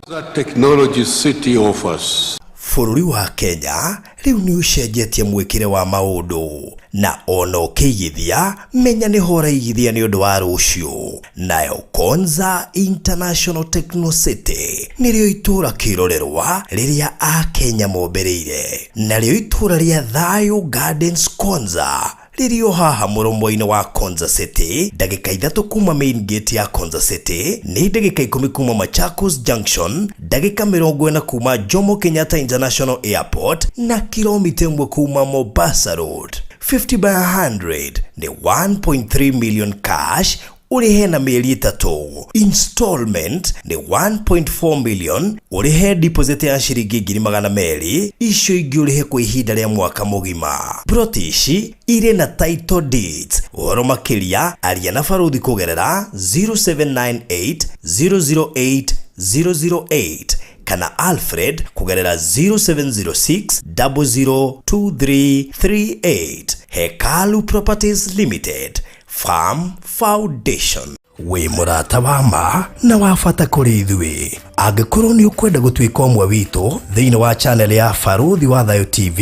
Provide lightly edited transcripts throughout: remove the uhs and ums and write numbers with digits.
That technology city offers. Bũrũri wa Kenya rĩu nĩ ũcenjetie mwĩkĩre wa maũndũ na ona ũkĩigithia menya nĩho ũraigithia nĩ ũndũ wa rũciũ. Nayo Konza International Techno City nĩrĩo itũũra kĩrorerwa rĩrĩa Akenya mombĩrĩire, narĩo itũũra rĩa Thayo Gardens Konza rĩrĩ o haha mũromo-inĩ wa Konza City, ndagĩka 3 kuma main gate ya Konza City, nĩ ndagĩka 10 kuma Machakos Junction, ndagĩka 40 kuma Jomo Kenyatta International Airport na kilomita 1 kuma Mombasa Road. 50 by 100 nĩ 1.3 million cash ũrĩhe na mĩeri 3. Installment nĩ 1.4 million ũrĩhe deposit ya ciringi 200,000, icio ingĩ ũrĩhe kwa ihinda rĩa mwaka mũgima. Plot ici irĩ na title deeds. Ũhoro makĩria aria na Barũthi kũgerera 0798 008 008 kana Alfred kũgerera 0706 002338. Hekalu Properties Limited, Farm Foundation. Wĩ mũrata wa ma na wa bata kũrĩ ithuĩ. Angĩkorwo nĩ ũkwenda gũtuĩka ũmwe witũ thĩinĩ wa channel ya Barũthi wa Thayo TV,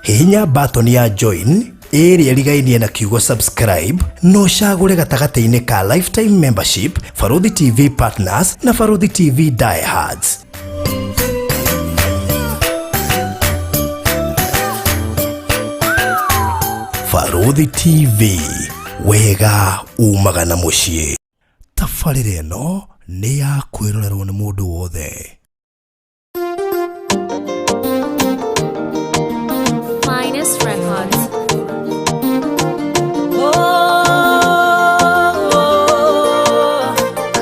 hihinya button ya join ĩrĩa ĩrigainie na kiugo subscribe na ũcagũre gatagatĩ-inĩ ka lifetime membership, Barũthi TV Partners na Barũthi TV Diehards. Barũthi TV, wega umaga na mũciĩ. Tabarĩra ĩno nĩ ya kwĩrorerwo nĩ mũndũ wothe. Finest Records.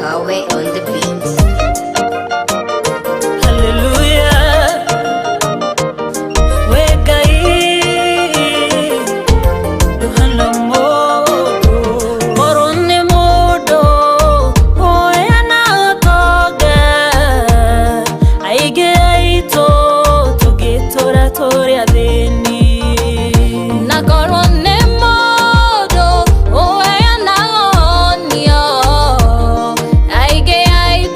Kawe on the beat. Hallelujah. We Ngai ndũhana mũndũ. Korwo nĩ mũndũ ũrĩa na ũtonga, aingĩ aitũ tũngĩtũra tũrĩ athĩni. Na korwo nĩ mũndũ ũheanaga ũhonio, aingĩ aitũ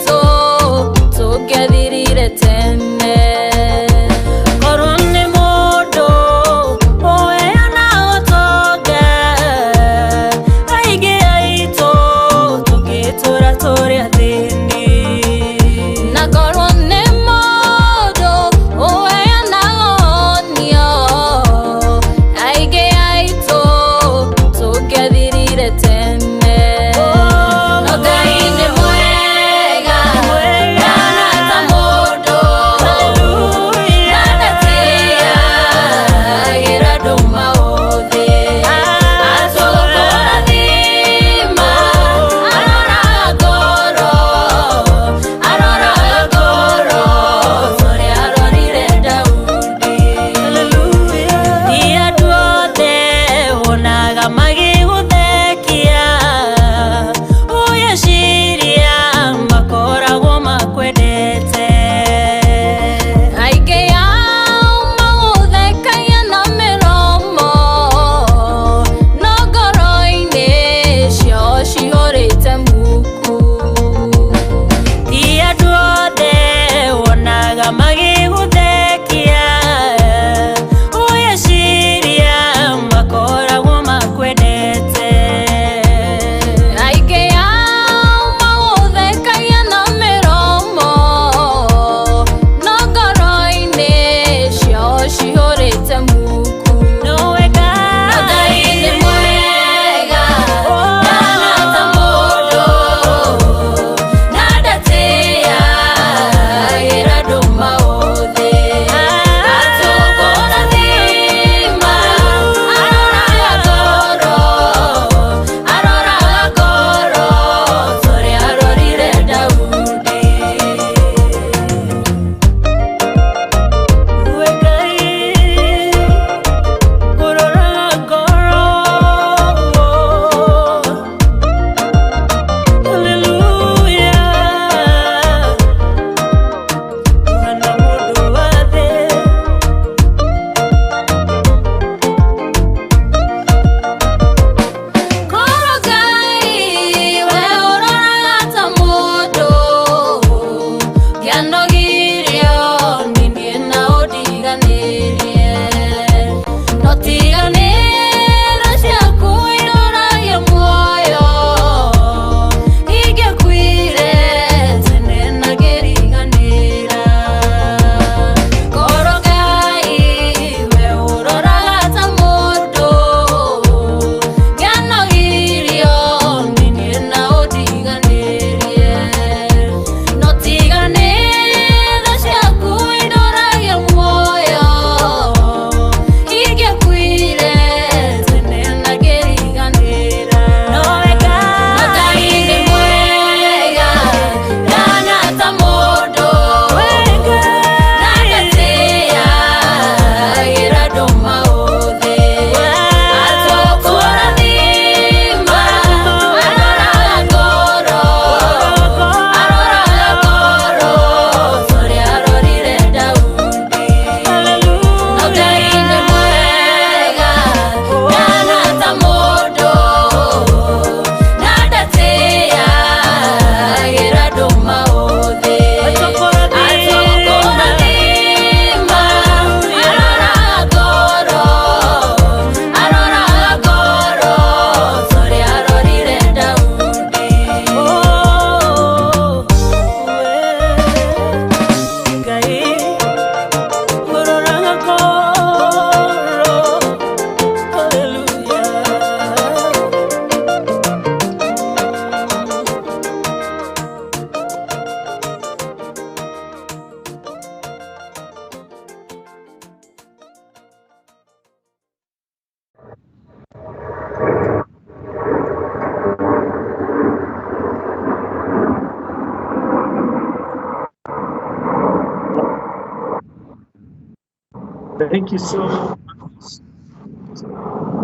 Thank you so much.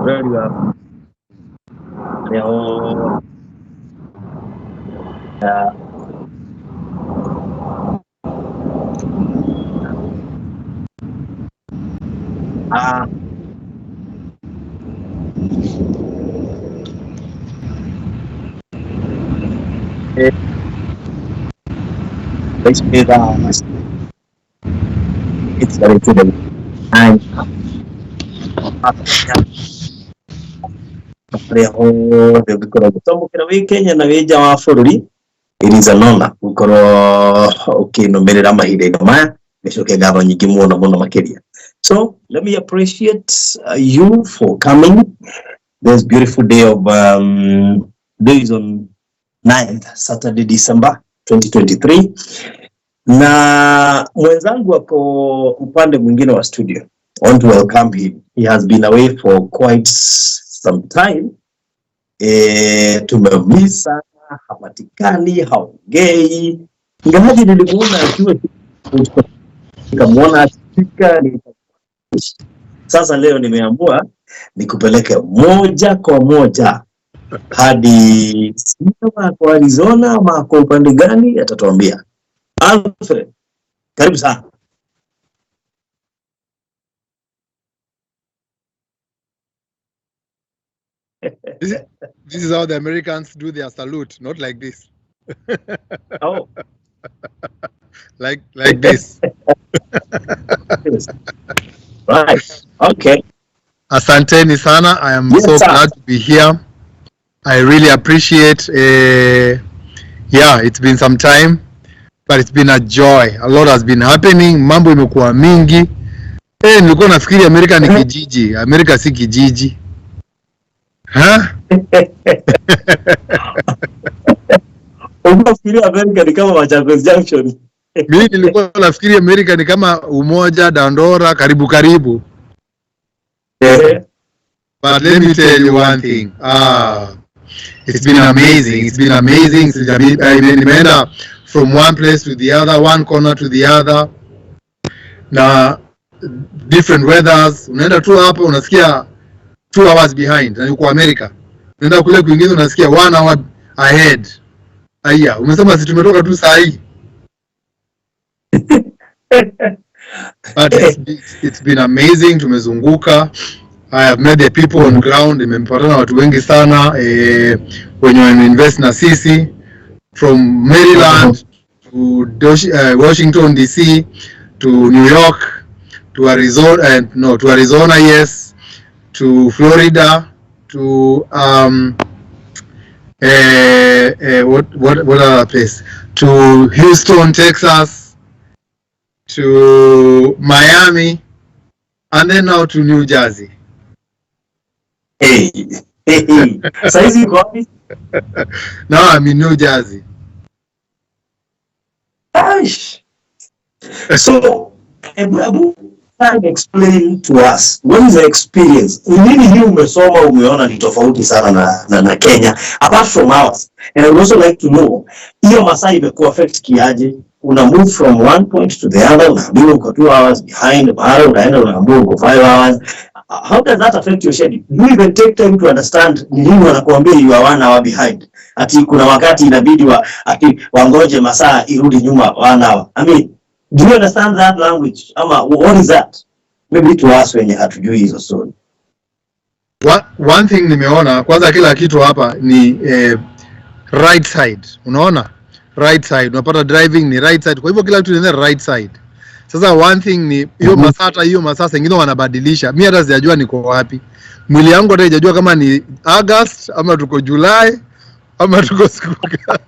Very well. Arĩa ah, eh, it's very good. And arĩa othe ũngĩkorwo ũgĩtwamũkĩra wĩ Kenya na wĩ nja wa bũrũri, it is an honor gũkorwo ũkĩnũmĩrĩra mahinda-inĩ maya. Nĩcoke ngatho nyingĩ mũno mũno makĩria. So let me appreciate you for coming this beautiful day of days on 9th Saturday, December 2023. Na mwenzangu ako upande mwingine wa studio. I want to welcome him. He has been away for quite some time. Tumemiss sana, hapatikani, haongei. Ingawaje nilimuona akiwa, nikamuona akifika. Sasa leo nimeamua nikupeleke moja kwa moja hadi, sijui kama ako Arizona ama ako upande gani, atatuambia. Alfred, karibu sana. This is how the Americans do their salute, not like this. Oh, Like this. Yes. Right. Okay. Asanteni sana. I am Yes, so sir. Glad to be here. I really appreciate. Yeah, it's been some time, but it's been a joy. A lot has been happening. Mambo imekuwa mingi. Nilikuwa nafikiri Amerika ni kijiji. Amerika si kijiji. Huh? Unafikiria Amerika ni kama Machakos Junction? Mimi nilikuwa nafikiri Amerika ni kama Umoja, Dandora, karibu karibu. But let me tell you one thing. Ah, it's been amazing. It's been amazing. I mean, nimeenda from one place to the other, one corner to the other. Na different weathers. Unaenda tu hapo unasikia 2 hours behind na uko America. Unaenda kule kwingine unasikia one hour ahead. Aya, umesema si tumetoka tu saa hii. But it's been amazing. Tumezunguka. I have met the people on ground. Nimepatana na watu wengi sana wenye wameinvest na sisi from Maryland to Washington DC to New York to Arizona, no, to Arizona, yes, to Florida, to what other place, to Houston, Texas, to Miami, and then now to New Jersey. Hey. Hey. Saizi uko wapi? Now I'm in New Jersey. Aish. So, ebu try and explain to us what is the experience? Ni nini hii umesoma umeona ni tofauti sana na Kenya apart from ours? And I would also like to know hiyo masaa imekuwa affect kiaje? Una move from one point to the other, unaambiwa uko 2 hours behind, mara unaenda unaambiwa uko 5 hours. How does that affect your schedule? Do you even take time to understand ni nini wanakuambia you are one hour behind? Ati kuna wakati inabidi ati wangoje masaa irudi nyuma one hour. I mean, do you understand that language? Ama what is that? Maybe to us wenye hatujui hizo story. One thing nimeona kwanza, kila kitu hapa ni right side. Unaona, right side unapata driving ni right side, kwa hivyo kila kitu inaenda right side. Sasa one thing ni hiyo masaa, hata hiyo masaa zingine wanabadilisha. Mi hata sijajua niko wapi, mwili yangu hata haijajua kama ni August ama tuko July ama tuko siku gani.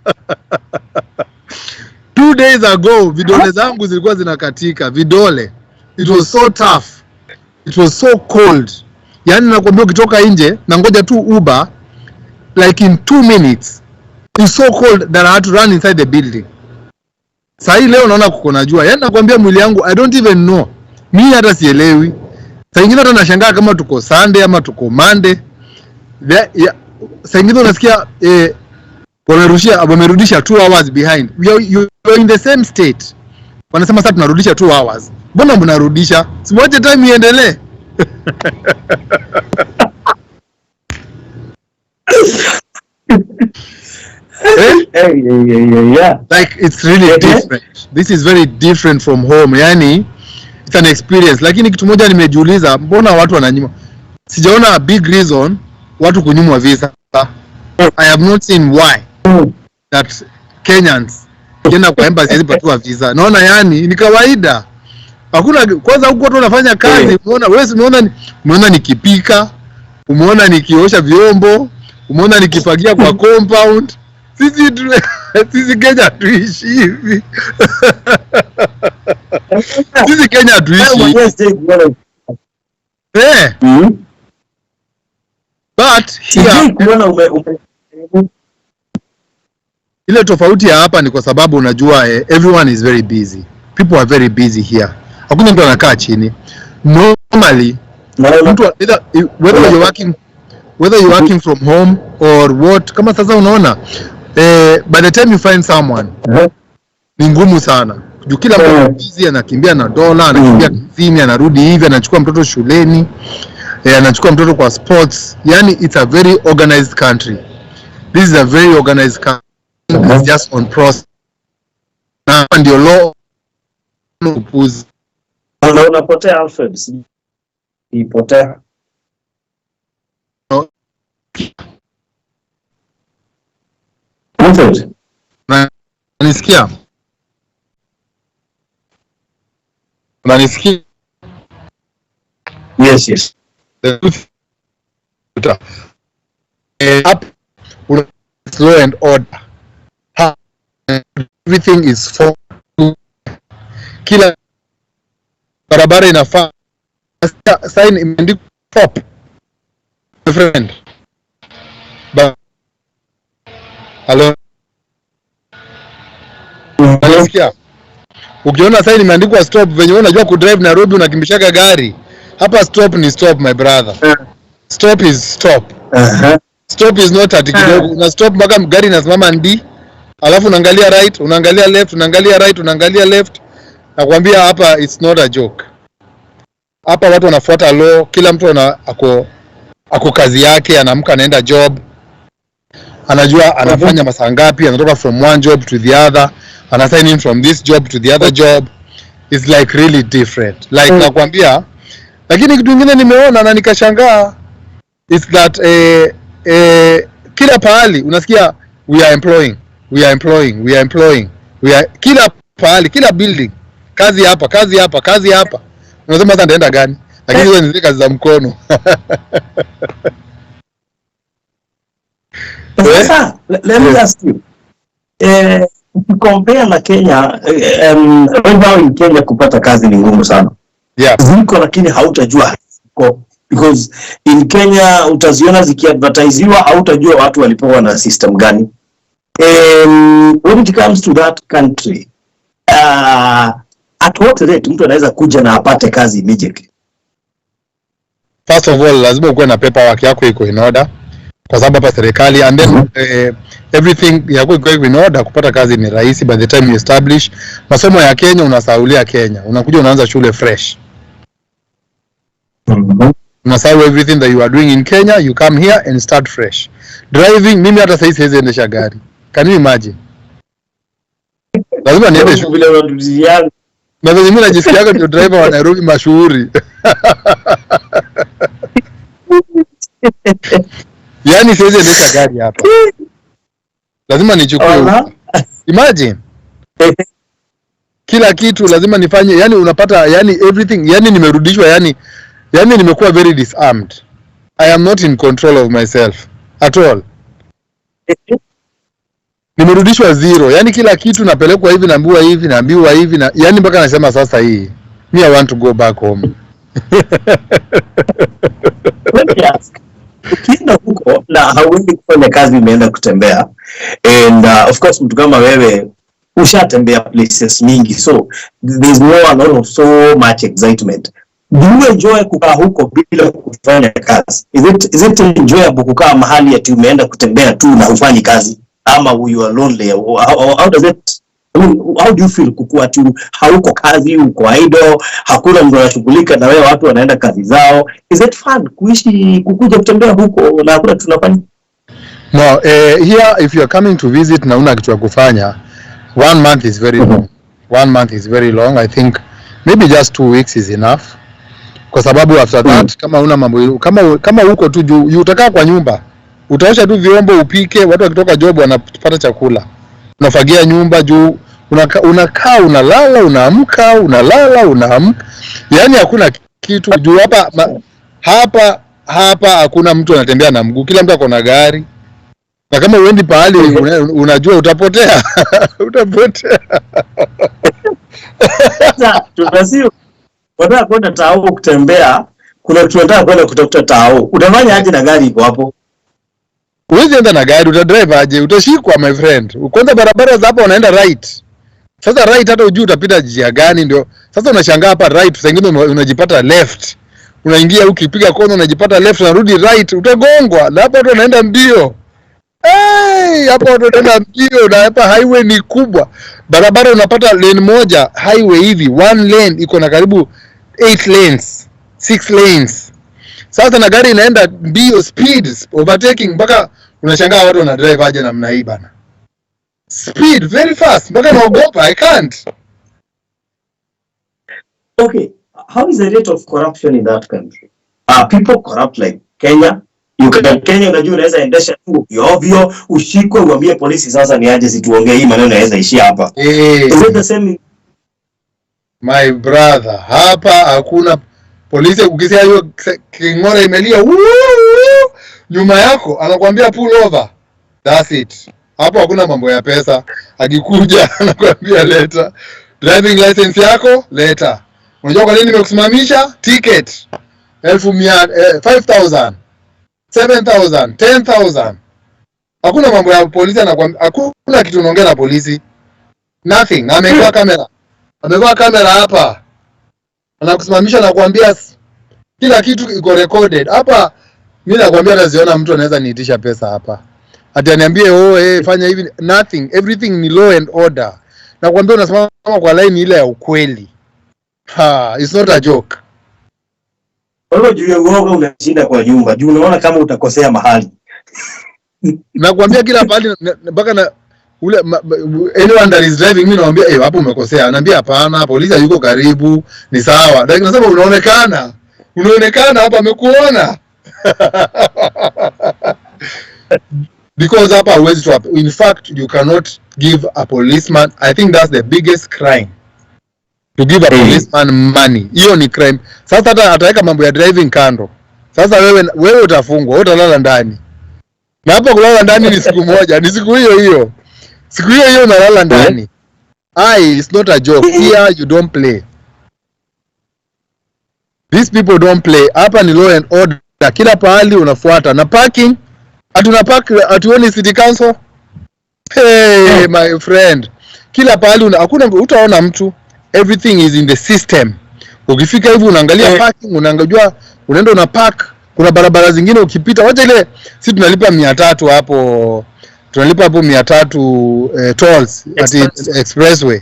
2 days ago vidole zangu zilikuwa zinakatika vidole. It was so tough, it was so cold. Yani nakwambia ukitoka nje na ngoja tu Uber, like in 2 minutes, it's so cold that I had to run inside the building. Saa hii leo naona kuko na jua. Yani nakwambia mwili yangu, I don't even know, mi hata sielewi. Saa ingine hata nashangaa kama tuko Sunday ama tuko Monday. Yeah, saa ingine unasikia wamerudisha 2 hours behind. You are in the same state, wanasema sasa tunarudisha 2 hours. Mbona mnarudisha? Simwache time iendelee. Eh? Hey, yeah. Like, it's really different. This is very different from home. Yani it's an experience. Lakini kitu moja nimejiuliza, mbona watu wananyimwa? Sijaona a big reason watu kunyimwa visa. I have not seen why that Kenyans kienda kwa embassy hawezi patiwa visa. Naona yani ni kawaida. Hakuna kwanza huko watu wanafanya kazi, umeona wewe, umeona nikipika, umeona nikiosha vyombo, umeona nikifagia kwa compound. Sisi Kenya tuishi hivi. Sisi Kenya Wewe tuishi hivi. mwenyewe sijai kuona. Eh, but here Sijai kuona ume ile tofauti ya hapa ni kwa sababu unajua, everyone is very busy. People are very busy here. Hakuna mtu anakaa chini. Normally naona mtu either, whether you're working from home or what, kama sasa unaona, by the time you find someone ni ngumu sana juu kila mtu ako busy, anakimbia na dola, anakimbia kazini, anarudi hivi, anachukua mtoto shuleni, anachukua mtoto kwa sports. Yani it's a very organized country. This is a very organized country. It's just on process na hapa ndio law upuzi. Na unapotea, Alfred. Ipotea. No. Alfred. Unanisikia? Unanisikia? Yes. The truth, up law and order. Everything is for kila barabara inafaa sign imeandikwa "stop", my friend. Hello, unanisikia? Ukiona sign imeandikwa "stop", venye wewe unajua kudrive Nairobi, unakimbishaga gari, hapa stop ni stop, my brother. Stop is stop. Stop is not ati kidogo. Una stop mpaka gari inasimama ndi, alafu unaangalia right, unaangalia left, unaangalia right, unaangalia left. Nakwambia hapa it's not a joke. Hapa watu wanafuata law, kila mtu ako kazi yake, anaamka anaenda job, anajua anafanya masaa ngapi, anatoka from one job to the other, ana sign in from this job to the other job. It's like really different, like nakwambia. Lakini kitu kingine nimeona na nikashangaa is that kila pahali unasikia "we are employing, we are employing, we are employing, we are", kila pahali, kila building, kazi hapa, kazi hapa, kazi hapa. Unasema sasa nitaenda gani? Lakini hizo ni zile kazi za mkono. Sasa let me ask you. Ukicompare na Kenya, right now in Kenya kupata kazi ni ngumu sana. Ziko, lakini hautajua ziko because in Kenya utaziona zikiadvertisiwa, hautajua watu walipewa na system gani. When it comes to that country, at what rate mtu anaweza kuja na apate kazi immediately? First of all, lazima ukuwe na paperwork yako iko in order, kwa sababu hapa serikali, and then everything yako iko in order, kupata kazi ni rahisi. By the time you establish masomo ya Kenya, unasahaulia Kenya, unakuja unaanza shule fresh. Unasahau everything that you are doing in Kenya, you come here and start fresh. Driving, mimi hata sahii siwezi endesha gari. Can you imagine? Lazima niende shule. Vile unatuziana. Na venye mimi najisikiaga ndio driver wa Nairobi mashuhuri, yaani siwezi endesha gari hapa, lazima nichukue Ala. Uber. Imagine, kila kitu lazima nifanye, yani unapata, yani everything, yani nimerudishwa, yani nimekuwa very disarmed. I am not in control of myself at all. Nimerudishwa zero, yani kila kitu napelekwa hivi, naambiwa hivi, naambiwa hivi, na yani mpaka nasema sasa hii, me, I want to go back home. Let me ask. Ukienda huko na hauendi kufanya kazi, umeenda kutembea, and of course mtu kama wewe ushatembea places mingi, so there's no a lot of so much excitement. Do you enjoy kukaa huko bila kufanya kazi? Is it enjoyable kukaa mahali ati umeenda kutembea tu na hufanyi kazi, ama you are lonely? How does it I mean, how do you feel kukuwa tu hauko kazi, uko idle, hakuna mtu anashughulika na wewe, watu wanaenda kazi zao? Is it fun kuishi, kukuja kutembea huko na hakuna tunafanya? No, here if you are coming to visit na una kitu ya kufanya, one month is very long. One month is very long. I think maybe just 2 weeks is enough. Kwa sababu after that, kama una mambo, kama uko tu juu utakaa kwa nyumba, utaosha tu vyombo, upike, watu wakitoka job wanapata chakula. Unafagia nyumba juu unakaa, unalala, unaamka, unalala, unaamka. Yaani hakuna kitu juu hapa hapa hakuna mtu anatembea na mguu, kila mtu ako na gari, na kama uendi pahali unajua utapotea, utapotea. Sasa tunasio wanataka kwenda tao kutembea, kuna tunataka kwenda kutafuta tao, utafanya aje na gari iko hapo? Huwezi enda na gari, utadrive aje? Utashikwa, my friend. Kwanza barabara za hapa wanaenda right. Sasa right hata ujui utapita njia gani, ndio sasa unashangaa hapa right, saa ingine unajipata left, unaingia ukipiga kona unajipata left, unarudi right, utagongwa. Na hapa watu wanaenda mbio. Hey, hapa watu wanaenda mbio na hapa highway ni kubwa. Barabara unapata lane moja highway hivi, one lane iko na karibu 8 lanes, 6 lanes. Sasa na gari inaenda mbio, speeds, overtaking, mpaka unashangaa watu wana drive aje namna hii bana. Speed very fast mpaka naogopa, I can't. Okay, how is the rate of corruption in that country? Are people corrupt like Kenya? You can Kenya, unajua unaweza endesha tu ovyo ovyo, ushikwe, uambie polisi sasa ni aje, situongee hii maneno yanaweza ishia hapa. Hey, Is it the same? My brother, hapa hakuna polisi. Ukisikia hiyo king'ora imelia "Wuu, wuu," nyuma yako anakuambia, "Pull over." That's it. Hapo hakuna mambo ya pesa. Akikuja anakuambia, "Leta driving license yako, leta. Unajua kwa nini nimekusimamisha? Ticket 100,000, 5000, 7000, 10,000." Hakuna mambo ya polisi anakuambia, hakuna kitu unaongea na polisi. Nothing. Na amevaa kamera. Amevaa kamera hapa. Anakusimamisha na kuambia kila kitu iko recorded. Hapa mimi nakwambia naziona mtu anaweza niitisha pesa hapa. Ati aniambie, "Oh, hey, fanya hivi." Nothing. Everything ni law and order. Nakwambia unasimama kwa line ile ya ukweli. Ha, it's not a joke. Kwa hivyo juu ya uoga unashinda kwa nyumba, juu unaona kama utakosea mahali. Nakwambia kila pahali mpaka na ule anyone that is driving, mimi naambia, "Eh, hapo umekosea." Anaambia, "Hapana, polisi hayuko karibu, ni sawa." Lakini nasema unaonekana. Unaonekana hapa, amekuona. Because hapa huwezi tu, in fact you cannot give a policeman, I think that's the biggest crime. To give a policeman money. Hiyo ni crime. Sasa hata ataweka mambo ya driving kando. Sasa wewe utafungwa, wewe utalala ndani. Na hapo kulala ndani ni siku moja, ni siku hiyo hiyo. Siku hiyo hiyo unalala ndani. Ai, it's not a joke. Here you don't play. These people don't play. Hapa ni law and order. Kila pahali unafuata. Na parking, hatuna park, hatuoni city council. Hey, my friend. Kila pahali hakuna utaona mtu. Everything is in the system. Ukifika hivi unaangalia parking, unaangalia, unaenda una park. Kuna barabara zingine ukipita, wacha ile si tunalipa 300 hapo, tunalipa hapo 300 tolls ati Express. Expressway.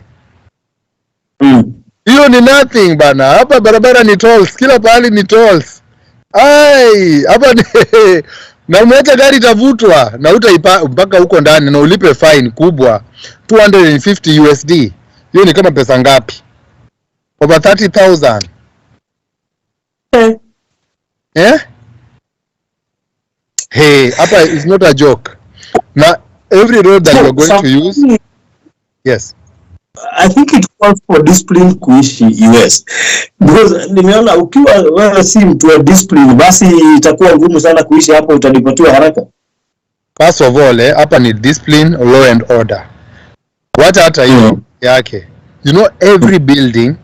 Hiyo ni nothing bana. Hapa barabara ni tolls, kila pahali ni tolls. Ai, hapa ni na umeacha gari itavutwa na utaipa mpaka huko ndani na ulipe fine kubwa, 250 USD. Hiyo ni kama pesa ngapi? Over 30,000. Eh. Eh? Hey, hapa is not a joke. Na every road that So, you are going to use, yes. I think it calls for discipline kuishi US, because nimeona ukiwa wewe si mtu wa discipline, basi itakuwa ngumu sana kuishi hapo, utadipotiwa haraka. First of all, hapa ni discipline, law and order. Wacha hata hiyo yake. You know every building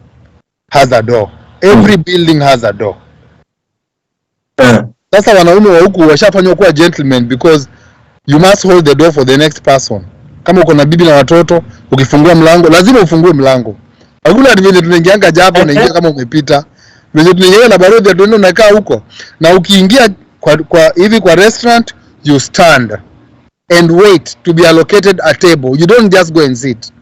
has a door. Every building has a door. Sasa wanaume wa huku washafanywa kuwa gentlemen because you must hold the door for the next person. Kama uko na bibi na watoto, ukifungua mlango lazima ufungue mlango. Hakuna ati venye tunaingianga japo unaingia kama umepita. Venye tunaingia na barodhi tunaenda unakaa huko. Na ukiingia kwa hivi kwa restaurant, you stand and wait to be allocated a table. You don't just go and sit.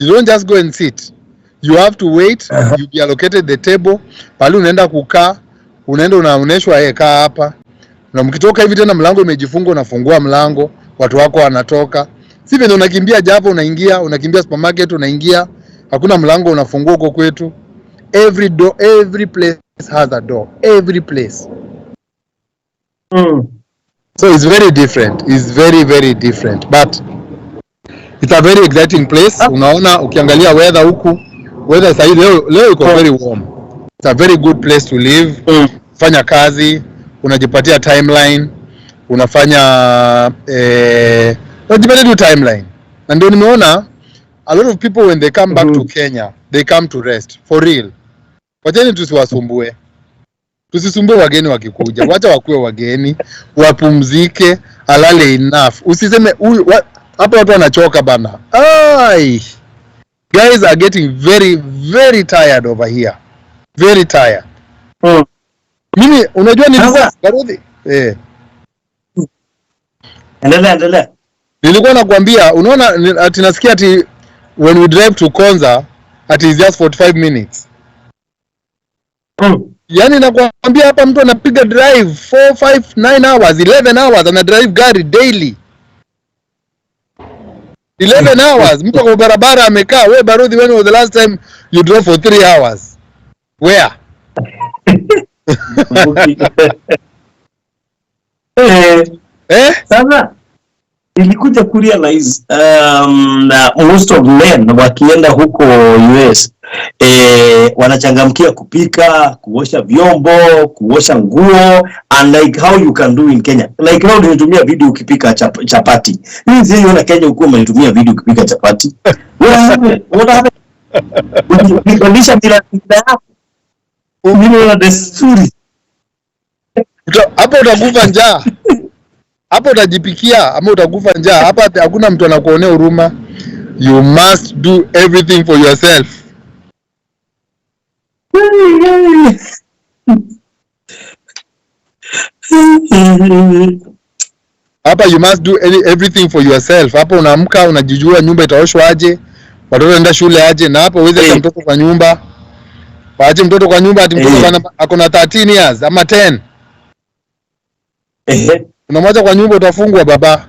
You don't just go and sit. You have to wait. You be allocated the table. Pale unaenda kukaa, unaenda unaonyeshwa, eh, kaa hapa. Na mkitoka hivi tena mlango imejifunga, unafungua mlango, watu wako wanatoka. Si vile unakimbia Java unaingia, unakimbia supermarket unaingia, hakuna mlango unafungua huko kwetu. Every door, every place has a door. Every place. So it's very different. It's very, very different. But it's a very exciting place. Unaona, ukiangalia weather huku, weather sahii leo, leo iko very warm. It's a very good place to live. Fanya kazi, unajipatia timeline, unafanya unajipatia tu timeline. Na ndio nimeona a lot of people, when they come back to Kenya, they come to rest for real. Wacheni tusiwasumbue. Tusisumbue wageni wakikuja, wacha wakuwe wageni, wapumzike, alale enough. Usiseme huyu hapa watu wanachoka bana. Ai. Guys are getting very, very tired over here. Very tired. Mimi unajua nilikuwa Baruthi, Endelea, endelea. Nilikuwa nakwambia, unaona ati nasikia ati when we drive to Konza ati is just 45 minutes. Yaani nakwambia hapa mtu anapiga drive 4, 5, 9 hours, 11 hours, ana drive gari daily. 11 hours mtu kwa barabara amekaa. We Baruthi, when was the last time you drove for 3 hours? Where? Eh? Sasa nilikuja kurealize na most of men wakienda huko US wanachangamkia kupika, kuosha vyombo, kuosha nguo, unlike how you can do in Kenya. Like now nilitumia video ukipika chapati. Mimi siona Kenya ukiwa umenitumia video ukipika chapati. What happened? What happened? Ukipandisha mila yako. Mila na desturi. Hapo utakufa njaa. Hapo utajipikia ama utakufa njaa. Hapa hakuna mtu anakuonea huruma. You must do everything for yourself. Hapa you must do everything for yourself. Hapa unaamka unajijua nyumba itaoshwa aje, watoto wanaenda shule aje, na hapo uweze acha mtoto kwa nyumba. Waache mtoto kwa nyumba ati mtoto ako na 13 years ama 10. Unamwacha kwa nyumba, utafungwa baba.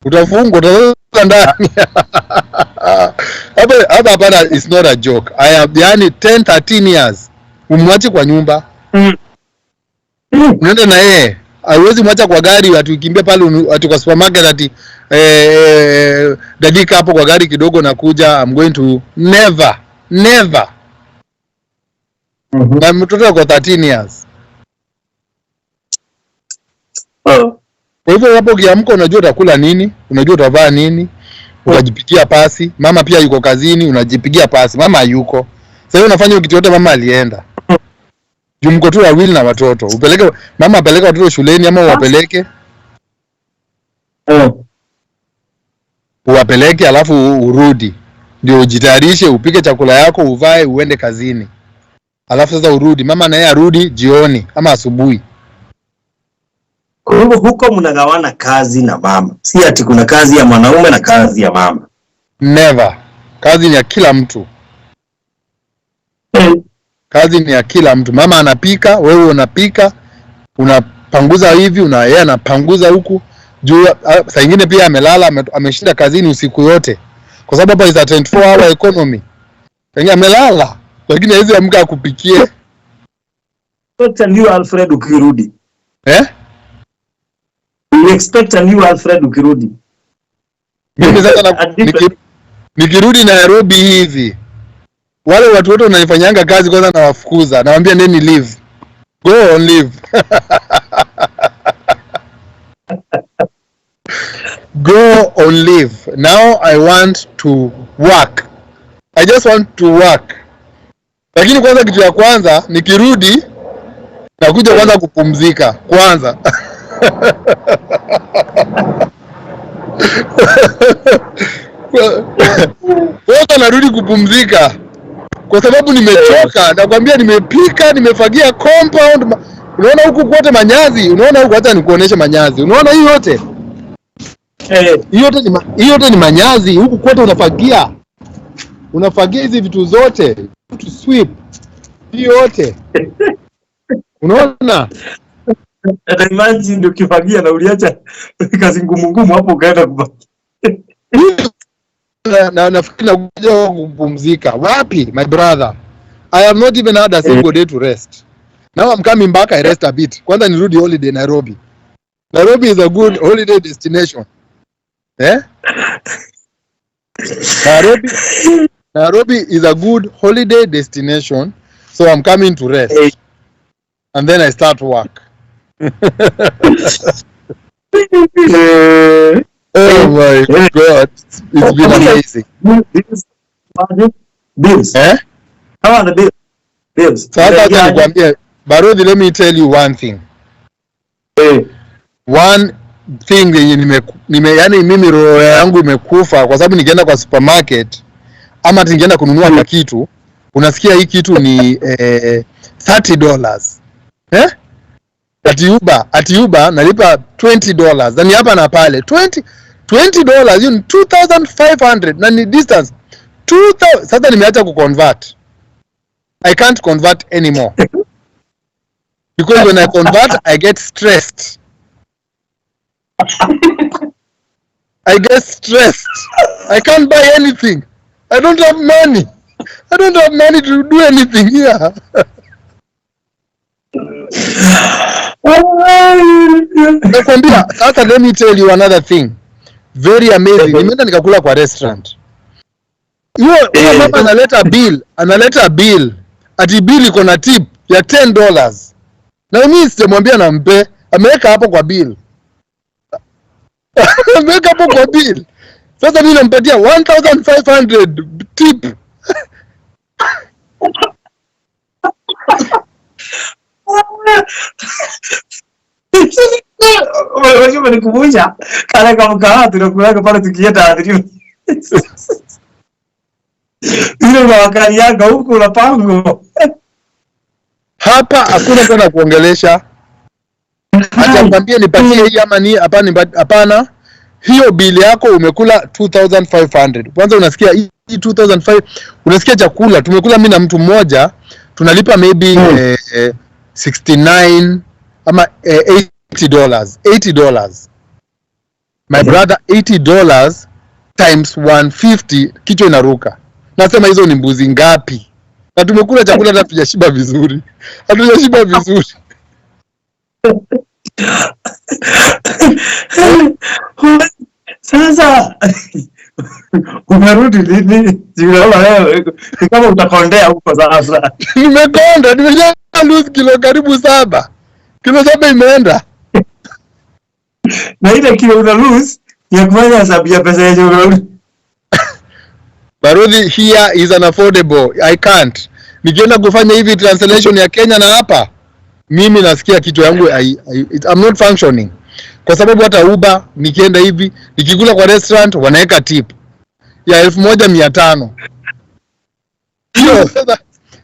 Utafungwa, utalala ndani. Hapa hapana, it's not a joke. I am, yani 10 13 years. Umwache kwa nyumba. Unaenda na yeye. Haiwezi mwacha kwa gari ati ukimbia pale ati kwa supermarket ati dadika hapo kwa gari kidogo nakuja, I'm going to never, never. Na mtoto ako 13 years. Kwa hivyo hapo ukiamka unajua utakula nini, unajua utavaa nini, utajipigia pasi. Mama pia yuko kazini, unajipigia pasi. Mama hayuko. Sasa hiyo unafanya kitu yote, mama alienda. Juu mko tu wawili na watoto. Upeleke mama, apeleke watoto shuleni ama uwapeleke? Uwapeleke alafu urudi. Ndio ujitayarishe, upike chakula yako, uvae, uende kazini. Alafu sasa urudi, mama naye arudi jioni ama asubuhi. Kwa hivyo huko mnagawana kazi na mama. Si ati kuna kazi ya mwanaume na kazi ya mama. Never. Kazi ni ya kila mtu. Kazi ni ya kila mtu. Mama anapika, wewe unapika, unapanguza hivi, yeye anapanguza huku. Juu saa nyingine pia amelala, ameshinda kazini usiku yote. Kwa sababu hapa is a 24 hour economy. Pengine amelala, lakini hawezi amka akupikie. Expect a new Alfred ukirudi. Eh? We expect a new Alfred ukirudi. Mimi sasa nikirudi Nairobi hivi, wale watu wote wananifanyanga kazi kwanza nawafukuza. Nawaambia neni leave. Go on leave. Go on leave. Now I want to work. I just want to work. Lakini kwanza kitu ya kwanza nikirudi nakuja kwanza kupumzika kwanza. Kwanza narudi kupumzika kwa sababu nimechoka. Nakwambia nimepika, nimefagia compound. Unaona huku kote manyazi, unaona huku, acha nikuoneshe manyazi. Unaona hii yote? Hii yote ni manyazi, huku kote unafagia. Unafagia hizi vitu zote, to sweep hii yote, unaona? And imagine ukifagia na uliacha kazi ngumu ngumu hapo ukaenda kufagia. Na nafikiri nakuja kupumzika wapi, my brother? I have not even had a single day to rest. Now I'm coming back, I rest a bit. Kwanza nirudi holiday Nairobi. Nairobi is a good holiday destination, eh? Nairobi is a good holiday destination, so I'm coming to rest and then I start work. Oh my God, it's been amazing. Bills. Bills. Eh? How are the bills? Bills. Sasa acha nikwambie, Barodhi, let me tell you one thing. One thing yenye nime yani mimi roho yangu imekufa kwa sababu nikienda kwa supermarket ama hata nikienda kununua ka kitu, unasikia hii kitu ni $30. Eh? Ati Uber nalipa $20 na ni hapa na pale $20, hiyo ni 2500 na ni distance 2000. Sasa nimeacha kuconvert. I can't convert anymore because when I convert, I get stressed. I get stressed. I can't buy anything. I don't have money. I don't have money to do anything here. Nakwambia sasa, let me tell you another thing very amazing. Nimeenda nikakula kwa restaurant. Hiyo mama analeta bill, ati bill iko na tip ya $10. Na mimi sijamwambia nampe, ameweka hapo kwa bill. Ameweka hapo kwa bill. Sasa mimi nampatia 1500 tip. Unajua umenikumbusha kale kama mkahawa tunakulaga pale tukienda adhiriwa. Ile unawakaliaga huku unapangwa. Hapa hakuna mtu anakuongelesha. Acha kwambie nipatie hii ama ni hapana, hapana. Hiyo bili yako umekula 2500. Kwanza unasikia hii 2005, unasikia chakula tumekula mimi na mtu mmoja tunalipa maybe 69 ama $80, $80, my brother. $80 times 150, kichwa inaruka. Nasema hizo ni mbuzi ngapi? Na tumekula chakula hata hatujashiba vizuri, hatujashiba vizuri. Sasa umerudi lini? Unaona wewe ni kama utakondea huko sasa. Nimekonda, nimesha lose kilo karibu 7. Kilo 7 imeenda. Na ile kilo una lose ya kufanya hesabu ya pesa yenye unarudi. Barudhi, here is unaffordable. I can't. Nikienda kufanya hivi translation ya Kenya na hapa, mimi nasikia kichwa yangu I'm not functioning. Kwa sababu hata Uber nikienda hivi, nikikula kwa restaurant wanaweka tip ya 1500. Hiyo sasa,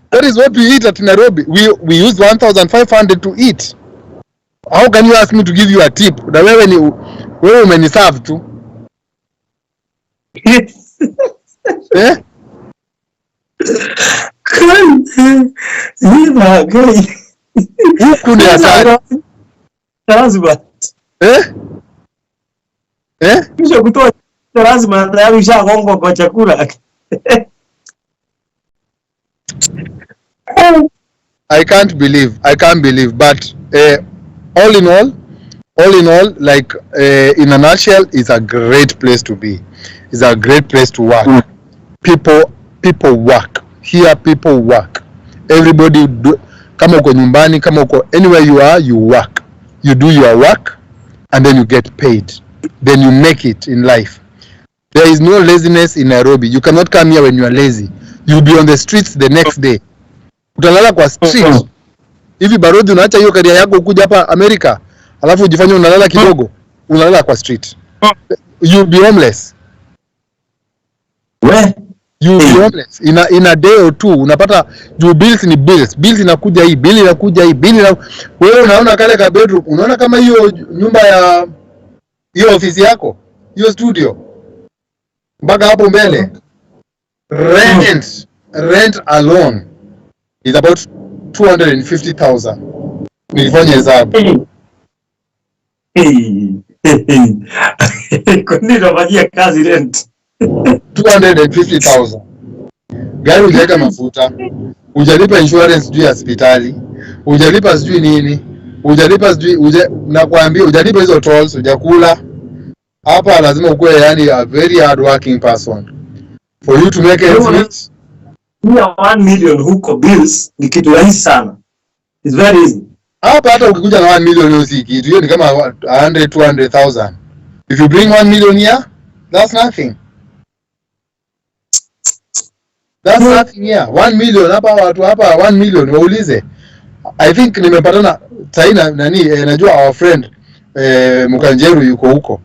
that is what we eat at Nairobi. We use 1500 to eat. How can you ask me to give you a tip? Na wewe ni wewe umeniserve tu. Eh? Ima, gai. Huku ni hatari. Lazima. Eh? Eh? Kisha kutoa lazima tayari ushagongwa kwa chakula. I can't believe. I can't believe. But all in all, like in a nutshell, it's a great place to be. It's a great place to work. People work here. People work. Everybody do. Kama uko nyumbani, kama uko anywhere you are, you work. You do your work, and then you get paid. Then you make it in life. There is no laziness in Nairobi. You cannot come here when you are lazy. You'll be on the streets the next day. Utalala kwa street. Hivi Barodi, unaacha hiyo career yako ukuja hapa Amerika, alafu ujifanye unalala kidogo, unalala kwa street. You'll be homeless. We. You'll be homeless. In a day or two unapata juu bills ni bills. Bills inakuja hii, bill inakuja hii, bill ina... Wewe unaona kale ka bedroom, unaona kama hiyo nyumba ya hiyo ofisi yako, hiyo studio mpaka hapo mbele. Rent alone is about 250,000. Nilifanya hesabu. Hey, hey, hey. Kwani unafanyia kazi rent? 250,000. Gari hujaweka mafuta, hujalipa insurance sijui ya hospitali, hujalipa sijui nini, hujalipa sijui nakwambia hujalipa hizo tolls, hujakula. Hapa lazima ukuwe yani a very hard working person for you to make ends meet. Pia 1 million huko bills ni kitu rahisi sana. It's very easy. Hapa hata ukikuja na 1 million hiyo si kitu, hiyo ni kama 100 200,000. If you bring 1 million here, that's nothing. That's nothing here. 1 million hapa, watu hapa 1 million waulize. I think nimepatana sahi na nani, najua our friend Mukanjeru yuko huko.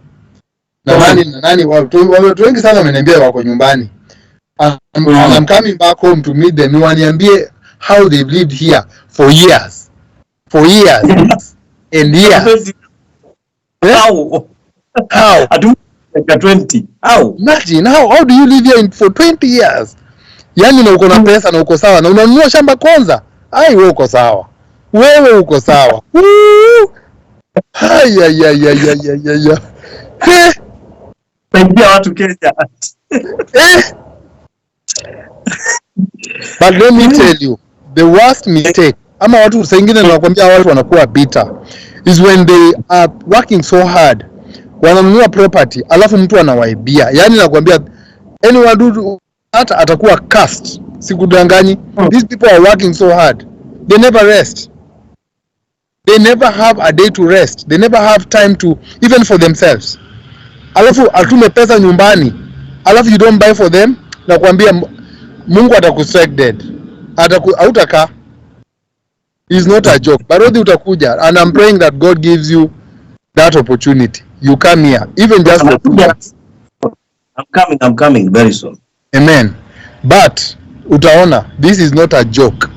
Na nani na nani, watu wengi sana wameniambia wako nyumbani. And I'm coming back home to meet them. Waniambie how they've lived here for years. For years and years. Eh? How? How? Atu like 20. How? Imagine how do you live here for 20 years? Yaani na uko na pesa na uko sawa na unanunua shamba kwanza. Ai, wewe uko sawa. Wewe uko sawa. Woo! Ai, ai, ai, ai, ai, ai, ai, ai. Eh, Saidia watu Kenya. Eh. But let me tell you, the worst mistake, ama watu saa ingine nakwambia watu wanakuwa bitter, is when they are working so hard, wananunua property, alafu mtu anawaibia. Yaani nakwambia anyone do hata atakuwa cursed. Sikudanganyi. These people are working so hard. They never rest. They never have a day to rest. They never have time to even for themselves. Alafu atume pesa nyumbani, alafu you don't buy for them, nakwambia Mungu atakustrike dead. Hautakaa. Is not a joke. Barodhi utakuja and I'm praying that God gives you that opportunity. You come here even just for 2 months. I'm coming, I'm coming very soon. Amen. But utaona this is not a joke.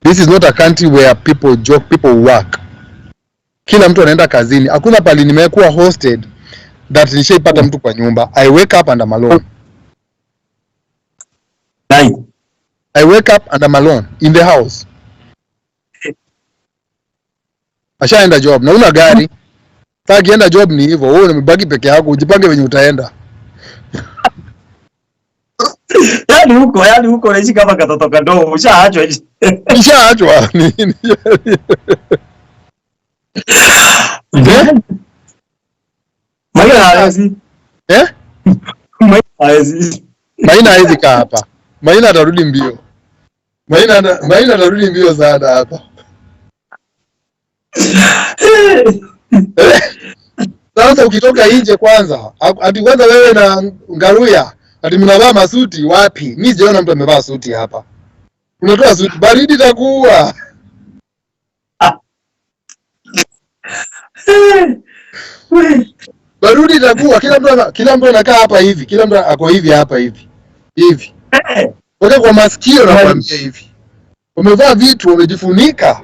This is not a country where people joke, people work. Kila mtu anaenda kazini. Hakuna pali nimekuwa hosted that nishaipata mtu kwa nyumba. I wake up and I'm alone. Nine. I wake up and I'm alone in the house. Ashaenda job na una gari. Sasa akienda job ni hivyo, wewe umebaki peke yako, ujipange venye utaenda. Yaani huko unaishi kama katoto kadogo, ushaachwa. Nishaachwa. Eh? Maina hawezi. Eh? Maina hawezi. Maina hawezi kaa hapa. Maina atarudi mbio. Maina atarudi mbio sana hapa. Eh? Sasa ukitoka nje kwanza, ati kwanza wewe na Ngaruya, ati mnavaa masuti wapi? Mimi sijaona mtu amevaa suti hapa. Unatoa suti, baridi itakuua. Baridi itakuwa, kila mtu anakaa hapa hivi, kila mtu ako hivi hapa hivi. Hivi. Weka kwa masikio nakwambia hivi. Wamevaa vitu, wamejifunika.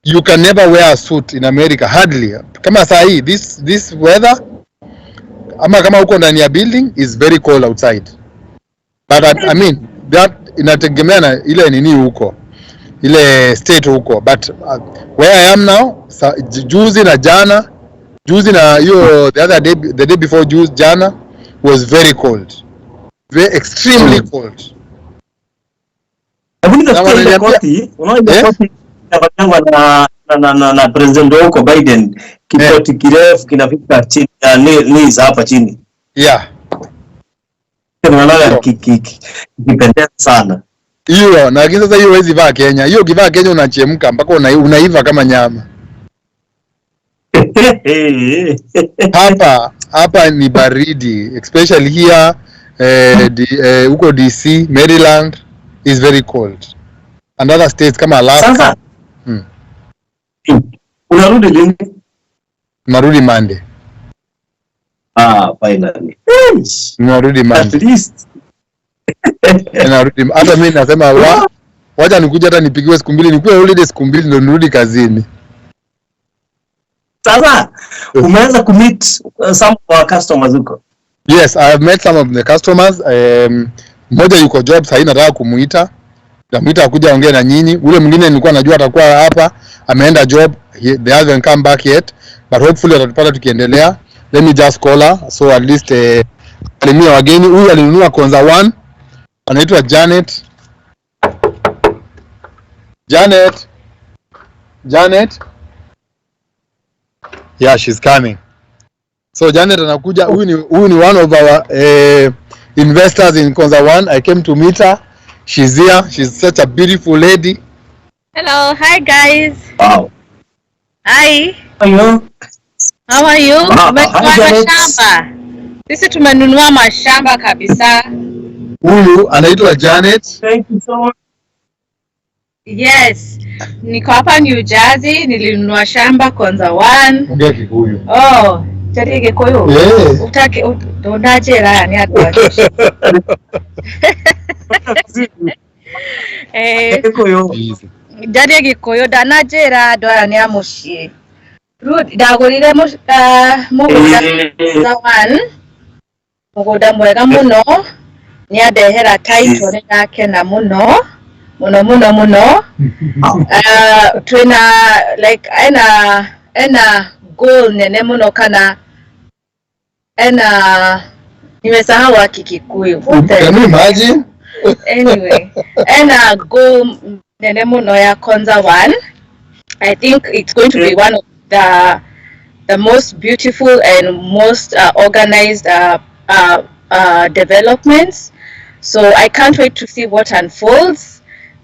You can never wear a suit in America, hardly. Kama saa hii this weather, ama kama uko ndani ya building is very cold outside. But I mean that inategemea na ile nini huko, ile state huko. But where I am now, juzi na jana, juzi na hiyo the other day, the day before juzi, jana was very cold. Very extremely cold. Hebu nitafutie ile Na wananiambia- koti, unaona ile Eh? koti inavaliwa na president wa huko Biden, kikoti kirefu kinafika chini ya knees hapa chini. Naona kikipendeza sana. Hiyo, na lakini sasa hiyo huwezi vaa Kenya. Hiyo ukivaa Kenya unachemka mpaka unaiva kama nyama. Hapa ni baridi, especially here, huko DC, Maryland is very cold. And other states kama Alaska. Sasa unarudi lini? Narudi Monday. Ah, finally. Narudi At Monday. least. Narudi. Hata mimi nasema wacha nikuje hata nipigiwe siku mbili, nikuwe holiday siku mbili ndio nirudi kazini. Sasa umeanza kumeet some of our customers huko? Yes, I have met some of the customers. Mmoja yuko job sahii, nataka kumuita, namuita akuja ongee na nyinyi. Ule mwingine nilikuwa najua atakuwa hapa, ameenda job, they haven't come back yet, but hopefully watatupata tukiendelea. Let me just call her so at least salimia wageni. Huyu alinunua Konza 1, anaitwa Janet. Janet. Janet. Yeah, she's coming. So Janet anakuja. Huyu ni one of our investors in Konza 1. I came to meet her. She's here. She's such a beautiful lady. Hello, hi guys. Wow. Hi, Hello. how are you? Wow, Tumenunua hi, Janet. mashamba. Sisi tumenunua mashamba kabisa. Huyu anaitwa Janet. Thank you so much. Yes. Niko hapa New Jersey, nilinunua shamba Konza 1. Ongea Kikuyu. Oh, chari Gikuyu. Eh. Utake ndunajira ni atwa. Eh, Gikuyu. Easy. Njarie Gikuyu ndanajira andu aya ni a muciĩ. Rĩu ndagũrire mũgũnda Konza 1, mũgũnda mwega mũno, nĩandehera title, nĩndakena mũno mũno mũno mũno. Twĩna like ena goal nene mũno, kana ena, nimesahau Kikikuyu. What the Can you imagine? Anyway, ena goal nene mũno ya Konza 1. I think it's going to be one of the most beautiful and most organized developments. So I can't wait to see what unfolds.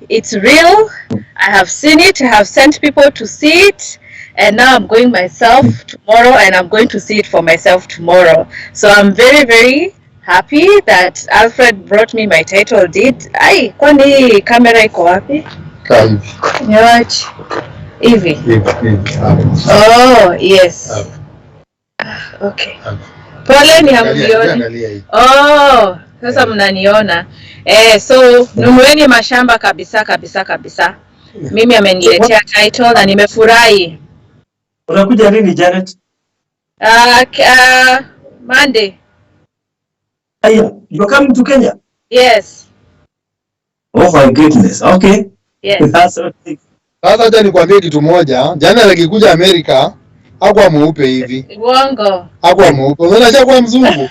It's real. I have seen it. I have sent people to see it. And now I'm going myself tomorrow, and I'm going to see it for myself tomorrow. So I'm very, very happy that Alfred brought me my title deed. Ai, kwani kamera iko wapi? Kaa hivi. Niwache hivi. Hivi, hivi. Hapo. Oh, yes. Hapo. Okay. Hapo. Pole ni Angalia, hamnioni. angalia hii. Oh, sasa mnaniona. Eh, so nunueni mashamba kabisa kabisa kabisa. Mimi ameniletea title na nimefurahi. Unakuja lini, Janet? Monday. Aya, you're coming to Kenya? Yes. Oh my goodness. Okay. Yes. That's okay. Sasa acha nikwambie kitu moja. Janet akikuja Amerika hakuwa mweupe hivi. Uongo. Hakuwa mweupe. Unaona ashakuwa mzungu.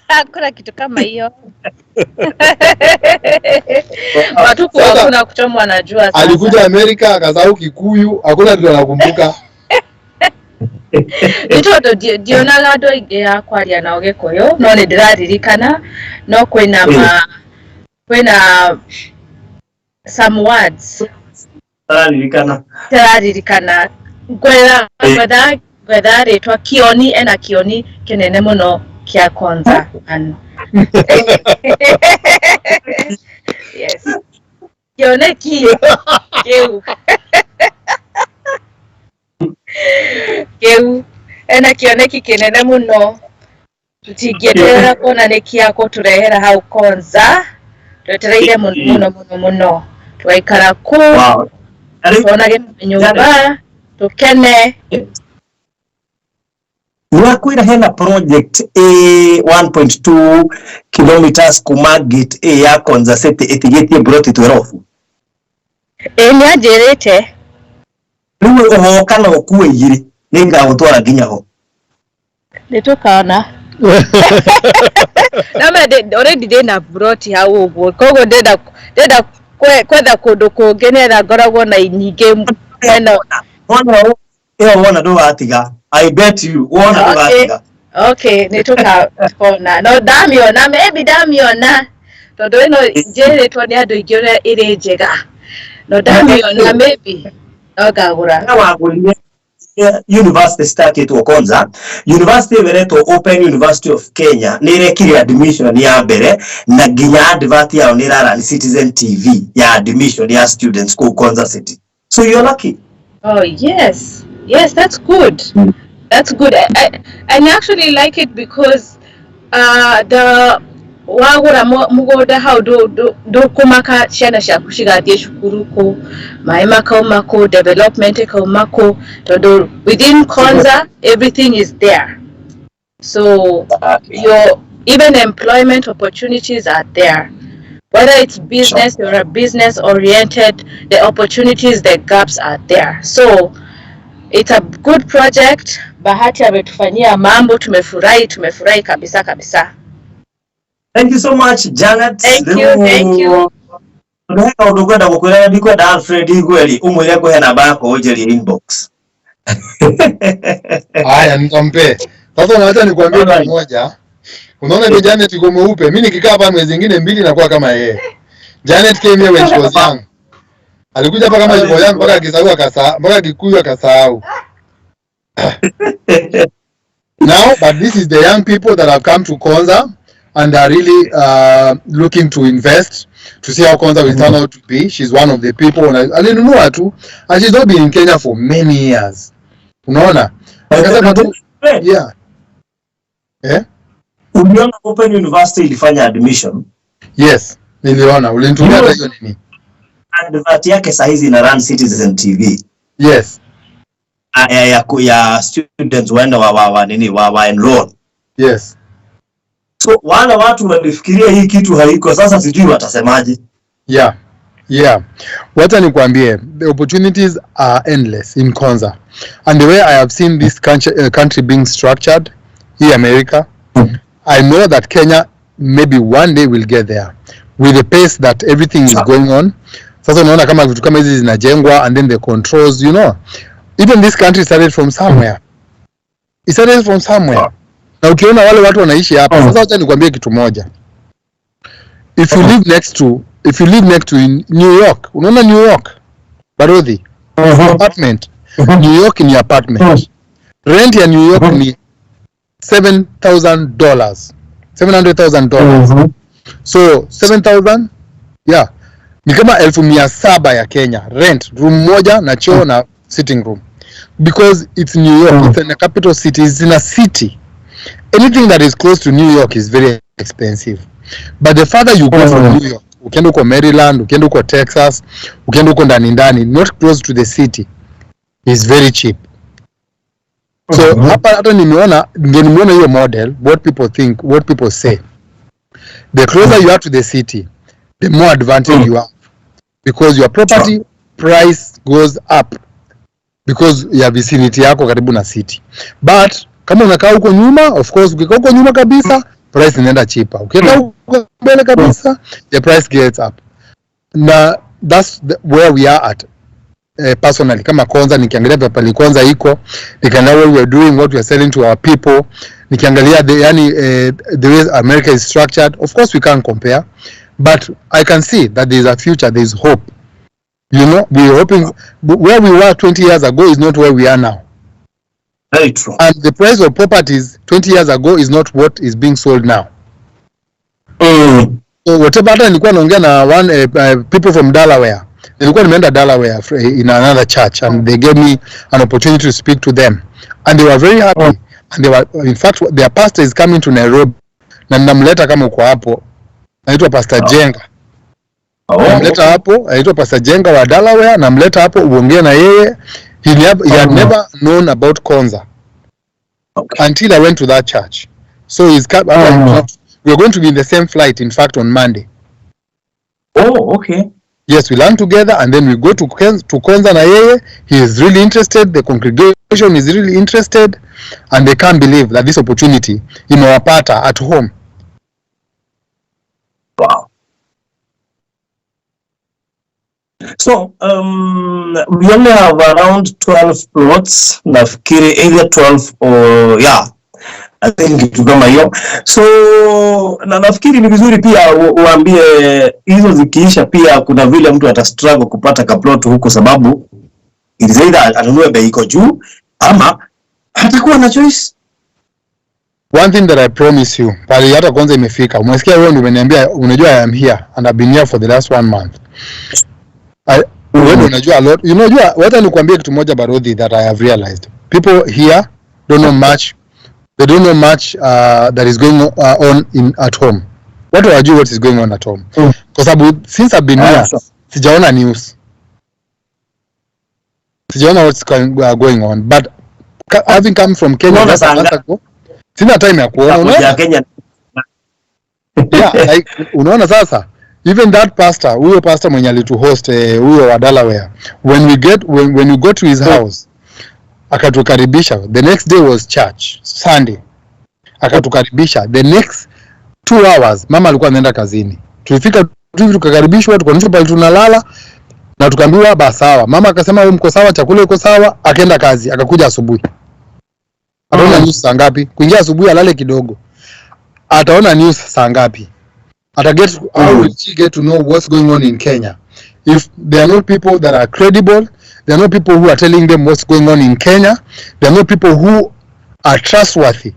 Hakuna kitu kama hiyo. Watupu Sasa- hakuna kuchomwa na jua sasa. Alikuja Amerika akasahau Kikuyu, hakuna kitu anakumbuka. Nĩ tondũ ndionaga andũ aingĩ a kwaria nao Gĩkũyũ, no nĩ ndĩraririkana no kwĩna ma kwĩna some words Araririkana. ndĩraririkana. Ngwetha ngwetha rĩtwa Kioni, ena Kioni kĩnene mũno kĩa Konza. Yes, kĩoneki kĩu kĩu ena kĩoneki kĩnene mũno, tũtingĩenderera kuona nĩ kĩa gũtũrehera hau Konza. Twetereire mũno mũno mũno mũno, tũgaikara kũu, tuonage nyũmba, tũkene. Nĩwakwĩra hena project A 1.2 kilometers kuma gate A ya Konza City ĩtigĩtie broti 12. Ĩ, nĩ anjĩrĩte. Rĩu ũgoka na ũkue igĩrĩ, nĩngagũtwara nginya ho. Nĩ tũkona. No me already ndĩna buroti hau ũguo, koguo ndĩrenda kwetha kũndũ kũngĩ nĩgetha ngoragwo na nyingĩ mwena. Wona ĩyo wona ndũgatiga. I bet you wona ndũgatiga. Okay, nĩ tũkona. No ndamĩona, maybe ndamĩona, tondũ ĩno njĩrĩtwo nĩ andũ aingĩ ũrĩa ĩrĩ njega, no ndamĩona maybe no ngagũra. Na wagũrire university citakĩtwo Konza, university ĩyo ĩretwo Open University of Kenya, nĩ ĩrekire admission ya mbere na nginya advert yao nĩ ĩrarani Citizen TV ya admission ya students kũu Konza City, so you're lucky. Oh yes, that's good. That's good. I actually like it because the wagũra mũgũnda hau ndũkũmaka ciana ciaku cigathiĩ cukuru kũ, maĩ makauma kũ, development ĩkauma kũ, tondũ within Konza everything is there. So your even employment opportunities are there. Whether it's business, you're a business oriented, the opportunities, the gaps are there. So it's a good project. Bahati ametufanyia mambo, tumefurahi, tumefurahi kabisa kabisa. Thank you so much, Janet. Thank you, thank you. He kaũndũ ngwenda gũkwĩra na ndikwenda Alfred Igweri ũmwĩre ngũhe namba yakwa ũnjĩrie inbox. Haya, nitampe. Sasa unaacha nikwambie kitu Alright. moja. Unaona ndio Janet yuko mweupe. Mimi nikikaa hapa mwezi ingine mbili nakuwa kama yeye. Janet came here when she was young. Alikuja hapa kama yuko young mpaka akisahau akasahau, mpaka Kikuyu akasahau. Now, but this is the young people that have come to Konza and are really looking to invest to see how Konza will turn out to be. She's one of the people. Na alinunua tu and she's not been in Kenya for many years. Unaona? Akasema tu, yeah. Eh? Uliona Open University ilifanya admission. Yes, niliona. Ulinitumia hata hiyo nini? Advert yake sahizi ina run Citizen TV. Yes. Ya students waende wa nini wa enroll. Yes. So wale watu walifikiria hii kitu haiko, sasa sijui watasemaje. Yeah. Wacha nikwambie, the opportunities are endless in Konza. And the way I have seen this country being structured, here America, I know that Kenya maybe one day will get there with the pace that everything is going on. Sasa unaona kama vitu kama hizi zinajengwa and then the controls. Even this country started from somewhere. It started from somewhere. Na ukiona wale watu wanaishi hapa, sasa wacha nikwambie kitu moja. If you live next to in New York, unaona New York, Barodhi, apartment. New York ni apartment. Rent ya New York ni $7,000. $700,000. So 7,000, yeah, ni kama 700,000 ya Kenya rent, room moja na choo na sitting room, because it's New York, it's in a capital city, it's in a city. Anything that is close to New York is very expensive, but the farther you go from New York, ukienda huko Maryland, ukienda huko Texas, ukienda huko ndani ndani, not close to the city, is very cheap. So hapa hata nimeona, ndio nimeona hiyo model, what people think, what people say, the closer you are to the city, the more advantage you have, because your property price goes up because ya vicinity yako karibu na city. But kama unakaa huko nyuma, of course ukikaa huko nyuma kabisa, price inaenda cheaper. Ukikaa huko mbele kabisa, the price gets up. Na that's where we are at. Personally, kama Konza, nikiangalia pale Konza iko, nikiangalia what we are doing, what we are selling to our people, nikiangalia the yani the way America is structured, of course we can't compare, but I can see that there is a future, there is hope. We are hoping where we were 20 years ago is not where we are now. Very true. And the price of properties 20 years ago is not what is being sold now. So whatever, hata nilikuwa naongea na one people from Delaware. Nilikuwa nimeenda Delaware in another church and they gave me an opportunity to speak to them and they were very happy and they were, in fact, their pastor is coming to Nairobi na ninamleta kama uko hapo. Anaitwa Pastor Jenga. Namleta hapo, anaitwa Pastor Jenga wa Delaware, namleta hapo uongee na yeye. He had never known about Konza until I went to that church. So he's we are going to be in the same flight, in fact, on Monday. Oh, okay. Yes, we land together and then we go to Konza na yeye. He is really interested, the congregation is really interested and they can't believe that this opportunity imewapata at home. Wow. So, we only have around 12 plots, nafikiri either 12 or, yeah, I think kitu kama hiyo. So, na nafikiri ni vizuri pia uambie hizo zikiisha pia kuna vile mtu ata struggle kupata kaplot huko, sababu it is either anunue bei iko juu ama hatakuwa na choice. One thing that I promise you, pale hata kwanza imefika. Umesikia wewe ndio umeniambia, unajua I am here and I've been here for the last one month. Wewe ndio unajua a lot. Unajua, wacha nikwambie kitu moja, Barodhi, that I have realized. People here don't know much. They don't know much that is going on in at home. Watu hawajui what is going on at home. Kwa sababu since I've been here, sijaona news. Sijaona what's going on. But having come from Kenya Unaona just a saa month ago, sina time ya kuona. Moja Unaona? ya Kenya. Yeah, like unaona sasa Even that pastor, huyo pastor mwenye alituhost, huyo wa Delaware, when we go to his house, akatukaribisha. The next day was church, Sunday. Akatukaribisha. The next 2 hours mama alikuwa ameenda kazini. Tulifika tu hivi, tukakaribishwa, tukaonyeshwa pale tunalala na tukaambiwa ba sawa. Mama akasema, "Wewe mko sawa, chakula iko sawa." Akaenda kazi, akakuja asubuhi. Ataona news saa ngapi? Kuingia asubuhi alale kidogo. Ataona news saa ngapi? Ata get how will she get to know what's going on in Kenya? If there are not people that are credible, there are not people who are telling them what's going on in Kenya, there are not people who are trustworthy.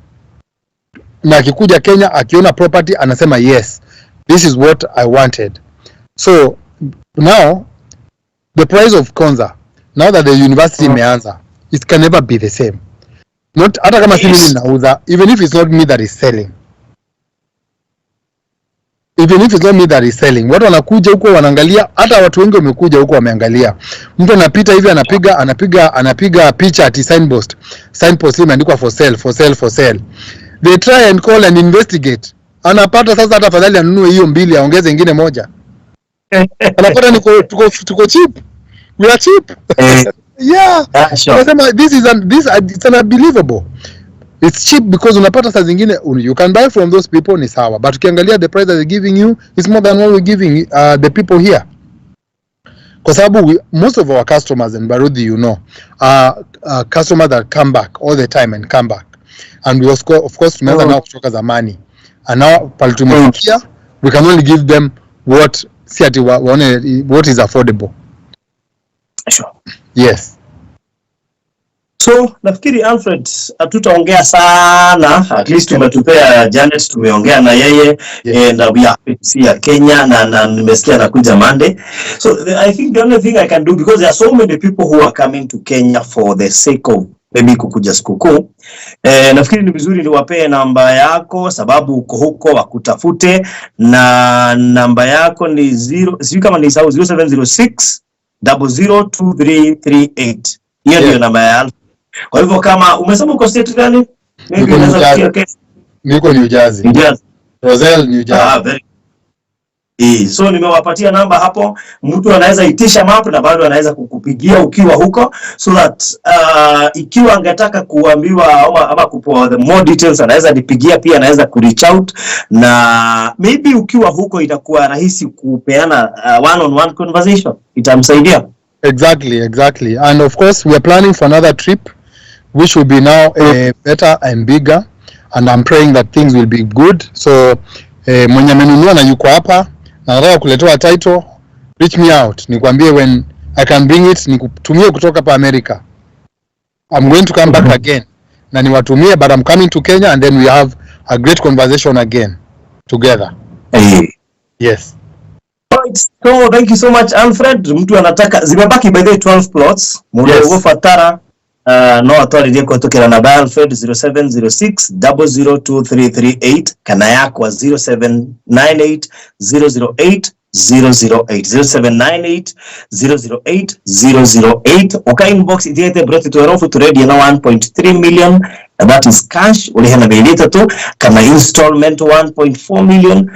Na akikuja Kenya akiona property anasema, "Yes, this is what I wanted." So now the price of Konza, now that the university imeanza, it can never be the same. Not hata kama si mimi nauza, even if it's not me that is selling. Even if it's not me that is selling, watu wanakuja huko wanaangalia, hata watu wengi wamekuja huko wameangalia. Mtu anapita hivi, anapiga picha ati signpost. Signpost imeandikwa for sale, for sale, for sale. They try and call and investigate. Anapata sasa hata afadhali anunue hiyo mbili, aongeze ingine moja. Anapata niko tuko cheap. We are cheap. Yeah. Yeah, sure. Anasema this is an, this it's unbelievable. It's cheap because unapata saa zingine you can buy from those people, ni sawa, but ukiangalia the price that they're giving you is more than what we're giving the people here, kwa sababu most of our customers in Barudi, are customers that come back all the time and come back, and we of course tumeanza nao kutoka zamani, and now pale tumefikia, we can only give them what, si ati waone what is affordable. Yes. So nafikiri, Alfred, hatutaongea sana, at least umetupea Janet, tumeongea na yeye and we are happy to see her Kenya na nimesikia anakuja Monday. So I think the only thing I can do, because there are so many people who are coming to Kenya for the sake of maybe kukuja sikukuu. Nafikiri ni vizuri niwapee namba yako sababu uko huko wakutafute, na namba yako ni 0, sijui kama ni sawa, 0706 002338. Hiyo ndio namba ya Alfred. Kwa hivyo kama umesema uko state gani? Maybe Niko unaweza New kufikia Jersey. kesho. Niko New Jersey. New Jersey. Roselle, New Jersey. Ah, very. So nimewapatia namba hapo, mtu anaweza itisha map na bado anaweza kukupigia ukiwa huko, so that ikiwa angetaka kuambiwa ama kupewa the more details, anaweza nipigia pia, anaweza ku reach out, na maybe ukiwa huko itakuwa rahisi kupeana one on one conversation, itamsaidia. Exactly. And of course, we are planning for another trip, which will be now better and bigger. And I'm praying that things will be good. So, mwenye amenunua na yuko hapa na nataka kuletewa title, reach me out. Nikwambie when I can bring it, nikutumie kutoka hapa America. I'm going to come back again na niwatumie, but I'm coming to Kenya and then we have a great conversation again together. Yes. Alright, so thank you so much, Alfred. Mtu anataka, zimebaki by the way 12 plots. Mundu ugubatara no atwarĩrie kũhetũkĩra namba ya Alfred 0706 002338 kana yakwa 0798 008 008, 0798 008 008. Uka inbox itiete broti twerofu, turendia na 1.3 million and that is cash, urihe na mĩeri ĩtatũ, kana installment 1.4 million,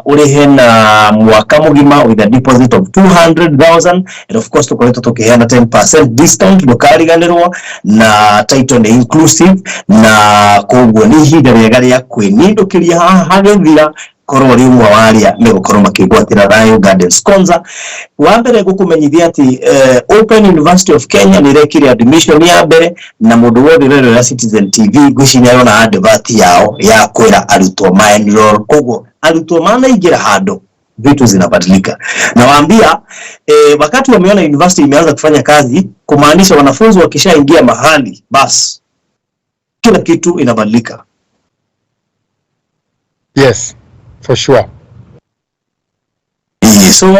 urihe na mwaka mugima with a deposit of 200,000. And of course tukoretwo tukiheana 10% discount, ndukariganirwo, na title nĩ inclusive, na koguo nĩ ihinda rĩega rĩa kwĩnindũkĩria haha hagĩthira, korwo rĩ ũmwe wa arĩa megũkorwo makĩgwatĩra Thayo Gardens Konza. Wa mbere ngũkũmenyithia atĩ Open University of Kenya nĩ ĩrekire admission ya mbere, na mũndũ wothe ũrerorera Citizen TV ngwĩciria nĩ arona advert yao ya kwĩra arutwo ma enroll. Koguo arutwo manaingĩra handũ, vitu zinabadilika. Nawaambia wakati wameona university imeanza kufanya kazi, kumaanisha wanafunzi wakishaingia mahali, bas kila kitu inabadilika. Yes, for sure. So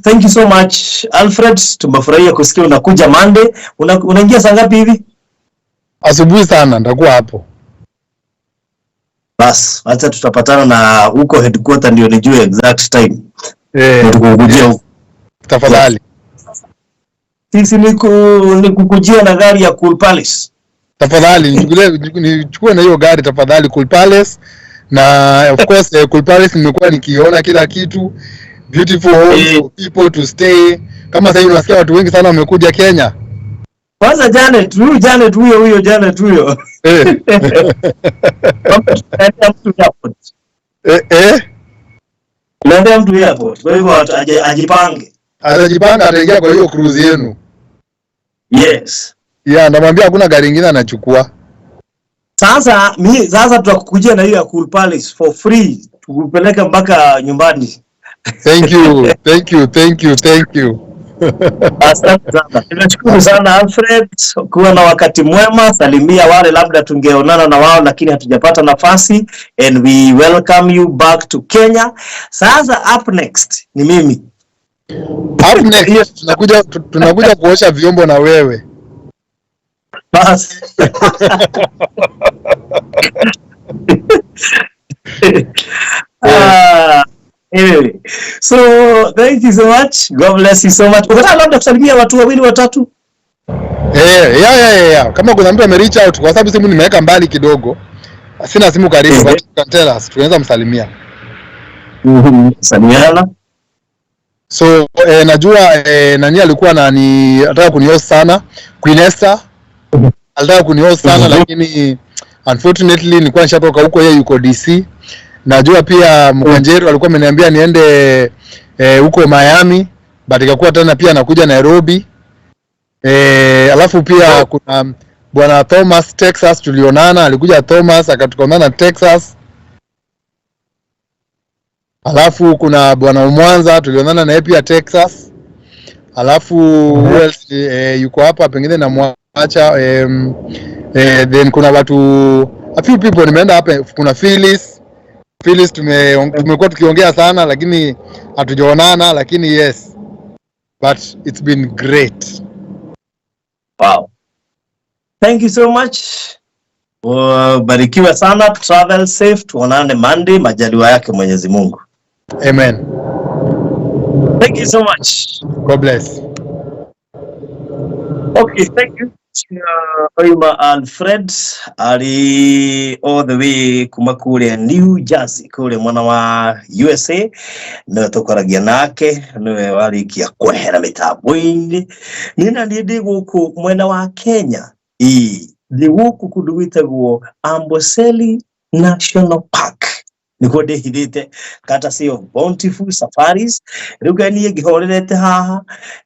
thank you so much, Alfred, tumefurahia kusikia unakuja Monday. Unaingia saa ngapi hivi? Asubuhi sana nitakuwa hapo. Bas, acha tutapatana na huko headquarter ndio nijue exact time. Tukukujia huko. Tafadhali. Sisi ni kukujia na gari ya Cool Palace. Tafadhali nichukulie, nichukue na hiyo gari tafadhali, Cool Palace. Na of course Cool Palace nimekuwa nikiona kila kitu, beautiful homes for people to stay. Kama sasa hivi unasikia watu wengi sana wamekuja Kenya. Kwanza Janet, huyu Janet huyo huyo Janet huyo. Tunaendea mtu airport. Tunaendea mtu airport. Kwa hivyo ajipange. Atajipanga, ataingia kwa hiyo cruise yenu. Yes. Yeah, namwambia hakuna gari ingine anachukua. Sasa mi sasa tutakukujia na hiyo ya Cool Palace for free, tukupeleke mpaka nyumbani. Thank you, thank you, thank you, thank you. Asante sana. Nimeshukuru sana Alfred, kuwa na wakati mwema. Salimia wale labda tungeonana na wao lakini hatujapata nafasi, and we welcome you back to Kenya. Sasa up next ni mimi. Up next tunakuja kuosha vyombo na wewe. Bas. Ah, anyway, so thank you so much. God bless you so much. Unataka labda kusalimia watu wawili watatu? Eh, yeah. Kama kuna mtu ame reach out, kwa sababu simu nimeweka mbali kidogo. Sina simu karibu, but you can tell us. Tunaweza msalimia. Salimiana. So najua nani alikuwa nani anataka kunihost sana. Queen Esther alitaka kunihost sana, lakini unfortunately nilikuwa nishatoka huko, yeye yuko DC. Najua pia Mkanjeru alikuwa ameniambia niende huko Miami, but ikakuwa tena pia nakuja Nairobi. Alafu pia kuna bwana Thomas Texas, tulionana, alikuja Thomas akatukaonana Texas. Alafu kuna bwana Mwanza tulionana naye pia Texas. Alafu who else yuko hapa pengine namwacha, then kuna watu, a few people nimeenda hapa, kuna Phyllis. Phyllis tumekuwa tukiongea sana lakini hatujaonana, lakini yes, but it's been great. Wow. Thank you so much. Barikiwa sana, travel safe, tuonane Monday, majaliwa yake Mwenyezi Mungu. Amen. Thank you so much. God bless. Okay, thank you. Oima Alfred ari all the way kuma kuria New Jersey kuria mwena wa USA, niwe tukoragia nake, niwe warikia kwehera mitambo-inĩ. Niĩ na niĩ ndĩ gũkũ mwena wa Kenya, ĩĩ ndĩ gũkũ kũndũ gwĩtagwo Amboseli National Park, nĩkuo ndĩhithĩte, courtesy of Bountiful Safaris. Rĩu kaĩ niĩ ngĩhorerete haha,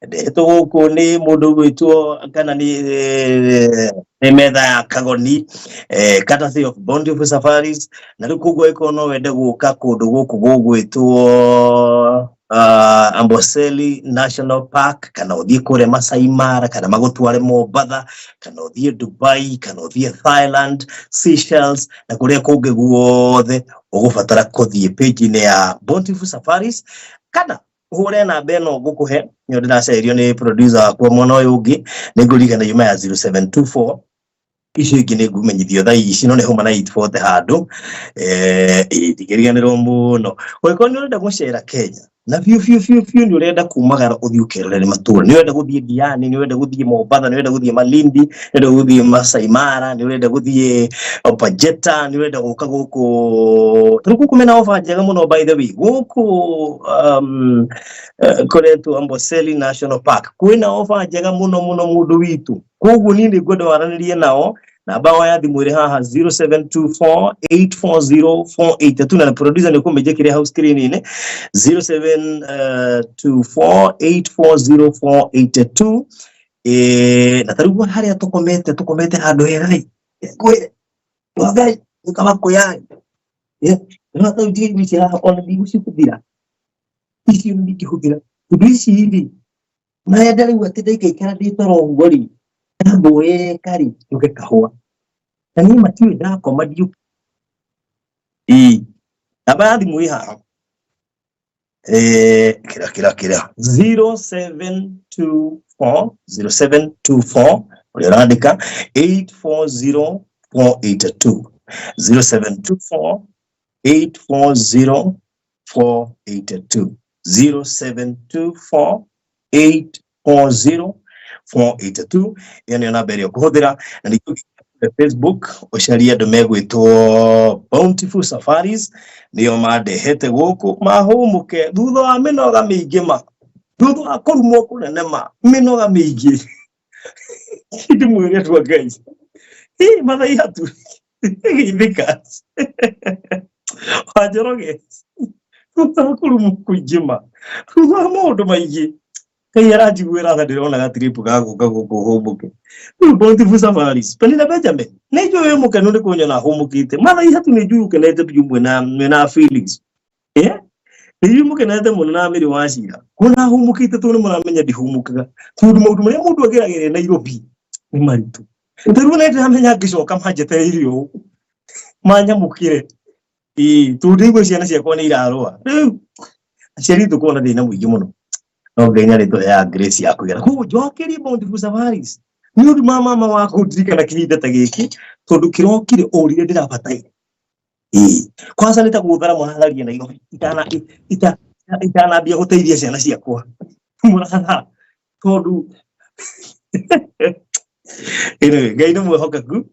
ndetwo gũkũ nĩ mũndũ ũgwĩtwo kana nĩ metha ya Kagoni, courtesy of Bountiful Safaris. Na rĩu koguo ĩkorwo no wende gũka kũndũ gũkũ gũgwĩtwo Amboseli National Park, kana ũthiĩ kũrĩa Masai Mara, kana magũtware Mombatha, kana ũthiĩ Dubai, kana ũthiĩ Thailand, Seychelles na kũrĩa kũngĩ guothe, ũgũbatara kũthiĩ page-inĩ ya Bountiful Safaris kana ũhũre namba ĩno ngũkũhe, nĩyo ndĩracererio nĩ producer wakwa mwena ũyũ ũngĩ, nĩ ngũririkana yuma ya 0724, icio ingĩ nĩ ngũmenyithio thaa ici, no nĩ homa na 840 handũ, ndingĩriganĩrwo mũno. Ũngĩkorwo nĩ ũrenda gũcera Kenya na biũ biũ biũ biũ, nĩ ũrenda kumagara ũthiĩ ũkerorere matũra, nĩ ũrenda gũthiĩ Diani, nĩ ũrenda gũthiĩ Mombatha, nĩ ũrenda gũthiĩ Malindi, nĩ ũrenda gũthiĩ Masai Mara, nĩ ũrenda gũthiĩ Pajeta, nĩ ũrenda gũka gũkũ, tondũ gũkũ mena ofa njega mũno, by the way, gũkũ kũretwo Amboseli National Park kwĩna ofa njega mũno mũno mũndũ witũ. Koguo niĩ nĩ ngwenda waranĩrie nao, namba yao ya thimũ ĩrĩ haha 0724840482, na producer nĩ ũkũmĩnjĩkĩre hau screen-inĩ, 0724840482. Na tarĩu harĩa tũkomete, tũkomete handũ hega ĩ, ngwĩre Ngai ũkaba kwĩyai rĩu ta ici haha ona ndigũcihũthĩra, icio ndingĩhũthĩra tondũ ici rĩ marenda rĩu atĩ ndaikaikara ndĩ toro ũguo rĩ, ndamboeka rĩ njuge kahũa na niĩ matiũĩ ndakoma ndiũ. Ĩĩ, namba ya thimũ ĩ haha, kĩra kĩra kĩra 0724 0724 ũrĩa ũrandĩka 840482, 0724 840 482, 0724 840 482, ĩyo nĩyo namba ĩrĩa ũkũhũthĩra na ningĩ Facebook ũcarie andũ megwĩtwo Bountiful Safaris, nĩo mandehete gũkũ mahũmũke thutha wa mĩnoga mĩingĩ ma, thutha wa kũrumwo kũnene ma, mĩnoga mĩingĩ. Ndĩmwĩre andũ a Ngai, ĩ mathai hatu geithĩka wa Njoroge, thutha wa kũrumwo kũingĩ ma, thutha wa maũndũ maingĩ, Ngai aranjiguĩra tha, ndĩrona gatiripu ga gũka gũkũ hũmũke. Rĩu Bountiful Safaris, Penina Benjamin, nĩ njũĩ wĩ mũkenu nĩ kũnyona hũmũkĩte. Mathai hatu nĩ njũĩ ũkenete biũ mwĩna Felix. Eh? Nĩ njũĩ mũkenete mũno na Mary wa Cira. Kuona hũmũkĩte tondũ nĩ mũramenya ndihũmũkaga. Tondũ maũndũ marĩa mũndũ ageragĩra Nairobi nĩ maritũ. Rĩu nĩ ndĩramenya ngĩcoka manjetereire ũũ. Manyamũkĩre. Ĩĩ, tondũ ndĩraigua ciana ciakwa nĩ irarũa. Rĩu aciari tũkoragwo na thĩna mũingĩ mũno. No Ngai nĩ arĩtũheaga grace ya kũgera. Koguo njokerie Bountiful Safaris. Nĩ ũndũ ma mama wa kũndirikana kĩhinda ta gĩkĩ, tondũ kĩrokire o rĩrĩa ndĩrabataire. Ĩĩ, kwanza nĩ ta gũthara mũratharia Nairobi itanambia gũteithia ciana ciakwa. Mũrathara tondũ anyway, Ngai nĩ mwĩhokeku,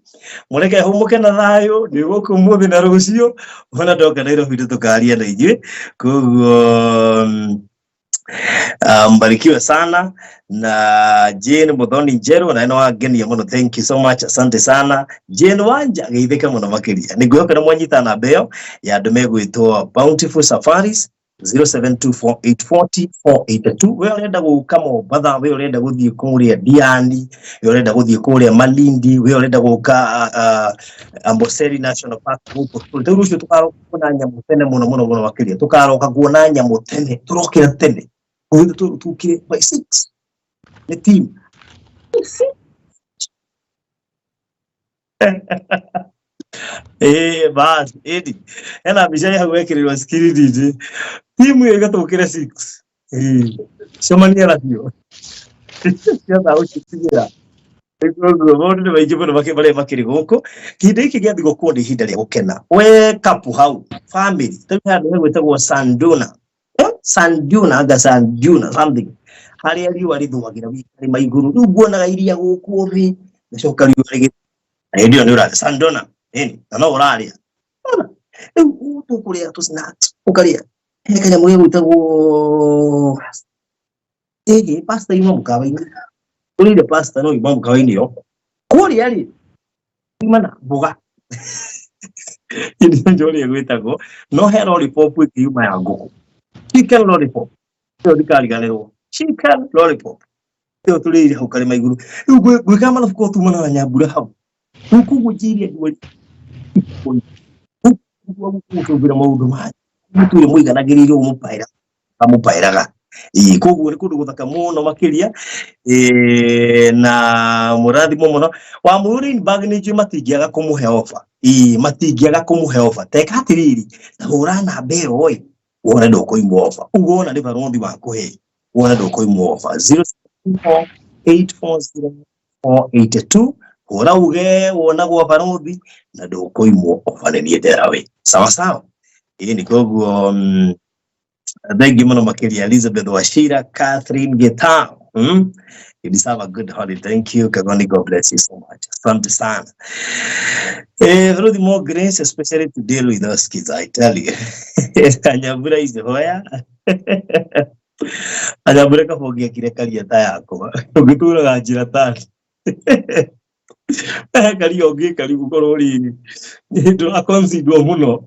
mũreke hũmũke na thayũ, ndĩ gũkũ ũmũthĩ na rũciũ, ona ndoka Nairobi nĩtũkaria na inyuĩ. Koguo mbarikiwe sana na Jane Muthoni Njeru na ĩno wangenia mũno, thank you so much, asante sana Jane Wanja, geithĩke mũno makĩria. Nĩ ngwĩhoka nĩ mwanyita namba ĩyo ya andũ megwĩtwo Bountiful Safaris 0724840482. We ũrenda gũka Mombatha, we ũrenda gũthiĩ kũrĩa Diani, we ũrenda gũthiĩ kũrĩa Malindi, we ũrenda gũka Amboseli National Park gũkũ. Rĩu rũciũ tũkaroka kuona nyamũ tene mũno mũno mũno makĩria, tũkaroka kuona nyamũ tene, tũrokĩra tene, tũkire by 6 nĩ team. Ĩĩ bas, ĩni hena mbica ĩ hau wekĩrĩrwo screen-inĩ, timu ĩyo ĩgatũkĩre 6. Ĩĩ, cemania nacio cia thaa ũcitigĩra. Koguo maũndũ nĩ maingĩ mũno marĩa makĩrĩ gũkũ. Kĩhinda gĩkĩ gĩa thigũkũ nĩ ihinda rĩa gũkena. We kapu hau, family, rĩu handũ hegwĩtagwo Sanduna. Sanduna anga Sanduna something. Harĩa riũa rĩthũagĩra wĩ igũrũ. Rĩu nguonaga iria gũkũ thĩ, ngacoka riũa rĩgĩ hĩndĩ ĩyo nĩ ũrarĩa Sandona, ĩni, na no ũrarĩa. Ona, rĩu tũkũrĩa tũ snacks, ũkarĩa. He kanyamũ gegwĩtagwo ĩhĩ, pasta yuma mũkawa-inĩ. Ũrĩire pasta no yuma mũkawa-inĩ ĩyo. Kũrĩa rĩ, yuma na mboga. Ĩno nĩ ũrĩa gwĩtagwo, no he lollipop ĩngĩ yuma ya ngũkũ. Chicken lollipop. Ĩyo ndikariganĩrwo. Chicken lollipop. Ĩyo tũrĩire hau karĩma igũrũ. Rĩu gwĩka mathabu ko tumana na nyambura hau. Rĩu koguo njĩre andũ gũcũngĩra maũndũ maya. Mũtũire mũiganagĩrĩire ũguo mũpaĩra amũpaĩraga. Ĩĩ, koguo nĩ kũndũ gũthaka mũno makĩria, ĩĩ, na mũrathimwo mũno. Wa Mũrũ nĩ njũĩ matingĩaga kũmũhe offer. Ĩĩ, matingĩaga kũmũhe offer. Teka atĩrĩrĩ, ta hũra namba ĩyo ĩ, wone ndũkũimwo offer. Ũguo wona nĩ barothi wakũhe, wone ndũkũimwo offer. 074840482, hũra uge wonagwo barothi na ndũkũimwo offer, nĩ niĩ nderawe. Sawa sawa. Ĩĩ, nĩ koguo thank you mũno makĩria Elizabeth Wachira, Catherine Gitau. You deserve a good holiday. Thank you. Kagoni, God bless you so much. Asante sana. Through the more grace, especially to deal with those kids, I tell you. Anyambura is where? Anyambura kabongia kire karia ta yakwa. Ũngĩtũraga njĩra tani. Karia ũngĩka rĩu gũkorwo rĩrĩ. Ndũraconsiderwo mũno.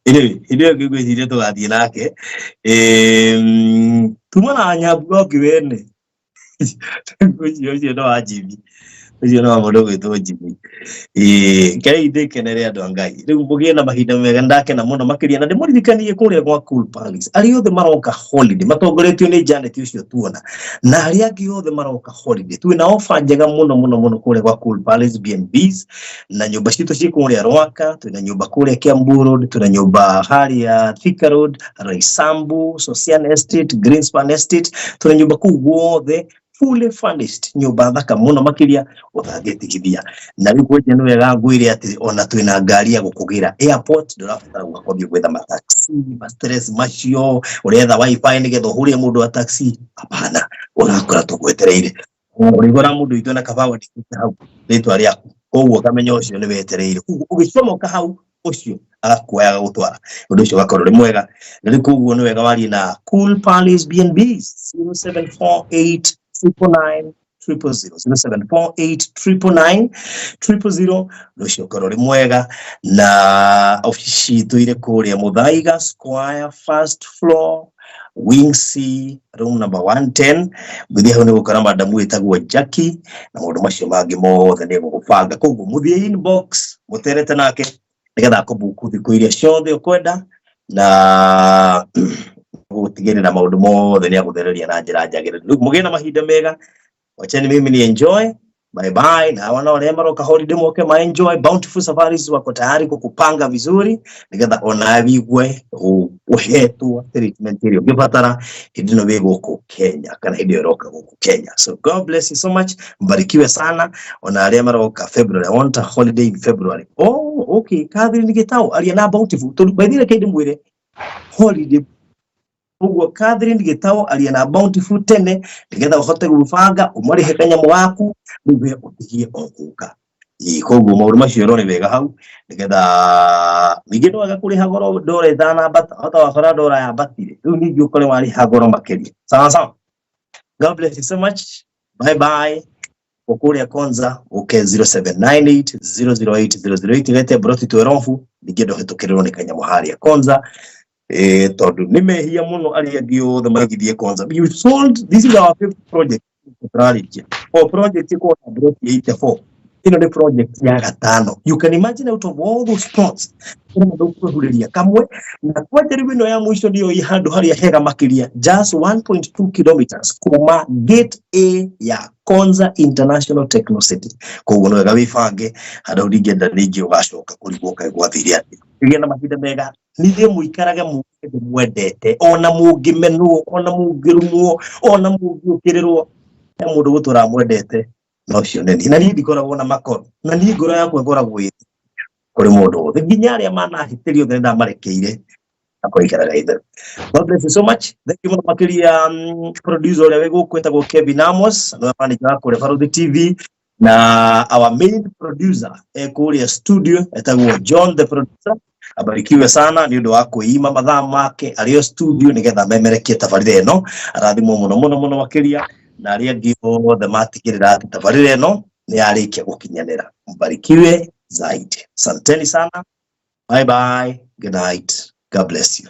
Anyway, hĩndĩ ĩyo ngĩgwĩciria tũgathiĩ nake. Tuma na nyambura ũngĩ wene. Ũcio ũcio no wa Jimmy. Ũcio no wa mũndũ ũgwĩtwo Jimmy. Ĩĩ, kei ndĩkenere andũ a Ngai. Rĩu mũgĩe na mahinda mega, ndakena mũno makĩria na ndĩmũririkanie kũrĩa gwa Cool Palace. Arĩa othe maroka holiday matongoretio nĩ Janet ũcio tuona, na arĩa angĩ othe maroka holiday, twĩna offer njega mũno mũno mũno kũrĩa gwa Cool Palace B&Bs, na nyũmba citũ ciĩ kũrĩa Rwaka, twĩna nyũmba kũrĩa Kiambu Road, twĩna nyũmba harĩa Thika Road, Roysambu, Sosian Estate, Greenspan Estate, twĩna nyũmba kũu guothe fully furnished, nyũmba thaka mũno makĩria ũtangĩtigithia. Na rĩu kwenja nĩ wega ngwĩre atĩ ona twĩna ngari ya gũkũgĩra airport, ndũrabatara gũka kwambia gwetha mataxi, ma stress macio, ũretha wifi nĩgetha ũhũrĩre mũndũ wa taxi, hapana, ũrakora tũgwetereire. Ũrĩgũra mũndũ witũ na kabawa hau rĩtwa rĩaku. Koguo kamenya ũcio nĩ wetereire, koguo ũgĩcomoka hau ũcio agakuoya agagũtwara, ũndũ ũcio ũgakorwo ũrĩ mwega. Na rĩu koguo nĩ wega warie na Cool Palace B&B 0748 999 000, 0748 999 000. Ũndũ ũcio ũkorwo ũrĩ mwega. Na ofici itũ irĩ kũrĩa Muthaiga Square, first floor, wing C, room number 110. Mũthiĩ hau nĩ gũkora madamu wĩtagwo Jackie na maũndũ macio mangĩ mothe nĩ egũgũbanga. Koguo mũthiĩ inbox mũterete nake nĩgetha akũbuku thikũ iria ciothe ũkwenda na gũtigĩrĩra maũndũ mothe nĩ agũthereria na njĩra njagĩrĩru. Rĩu mũgĩe na mahinda mega, wacheni mimi ni enjoy. Bye bye. Na wana wale maroka holiday moke ma enjoy Bountiful Safaris, wako tayari kukupanga vizuri nigetha ona wigue uhetwo treatment ĩrĩa ũngĩbatara hĩndĩ ĩno wĩ gũkũ Kenya kana hĩndĩ ĩyo ũroka gũkũ Kenya. So God bless you so much, mbarikiwe sana. Ona arĩa maroka February, I want a holiday in February. Oh, okay. Catherine Gitau, aria na Bountiful tondu by the way reke ndĩmwĩre holiday ũguo Catherine Gitau aria na Bountiful tene nigetha ũhote gwĩbanga ũmarĩhe kanyamũ gaku rĩu we ũtigie o gũka. Ĩĩ, koguo maũndũ macio ũrore wega hau nigetha ningĩ ndwaga kũrĩha goro ndora ĩtanambata hota wakora ndora yambatire rĩu ningĩ ũkore warĩha goro makĩria. Sawa sawa, God bless you so much, bye bye. Kũrĩa Konza ũke 0798 008 008 wete broti 12 ningĩ ndũhĩtũkĩrĩrwo nĩ kanyamũ harĩa Konza, tondu nĩ mehia mũno arĩa angĩ othe maigithie Konza. You sold, this is our fifth project tũrarĩkia o project ĩkorwo na broti 84, ĩno nĩ project ya gatano. You can imagine out of all those plots ĩno ndũkwĩhurĩria kamwe na kwanja rĩu ĩno ya mũico nĩyo ĩ handũ harĩa hega makĩria, just 1.2 kilometers kuma gate A ya Konza International Techno City. Koguo nĩ wega wĩbange handũ hau ndingĩenda ningĩ ũgacoka kũrigwo kaĩ gwathire atĩa. Gĩa na mahinda mega, nithĩ mũikarage mũndũ mwendete ona mũngĩmenwo ona mũngĩrumwo ona mũngĩũkĩrĩrwo he mũndũ gũtũra mwendete na ũcio nĩ niĩ. Na niĩ ndikoragwo na makoro na niĩ ngoro yakwa ĩkoragwo ĩ kũrĩ mũndũ wothe nginya arĩa manahĩtĩrio othe nĩndamarekeire na kũikaraga itherũ. God bless you so much. Thank you mũno makĩria, producer ũrĩa wĩ gũkũ etagwo Kevin Amos, nĩwe manager wa kũrĩa Barũthi TV, na our main producer e kũrĩa studio etagwo John the producer. Abarikiwe sana nĩ ũndũ wa kwĩima mathaa make arĩ o studio nĩgetha memerekie tabarĩra ĩno. Arathimwo mũno mũno mũno makĩria na arĩa angĩ othe matigĩrĩra atĩ tabarĩra ĩno nĩ yarĩkia gũkinyanĩra. Mbarikiwe zaidi. Asanteni sana. Bye bye. Good night. God bless you.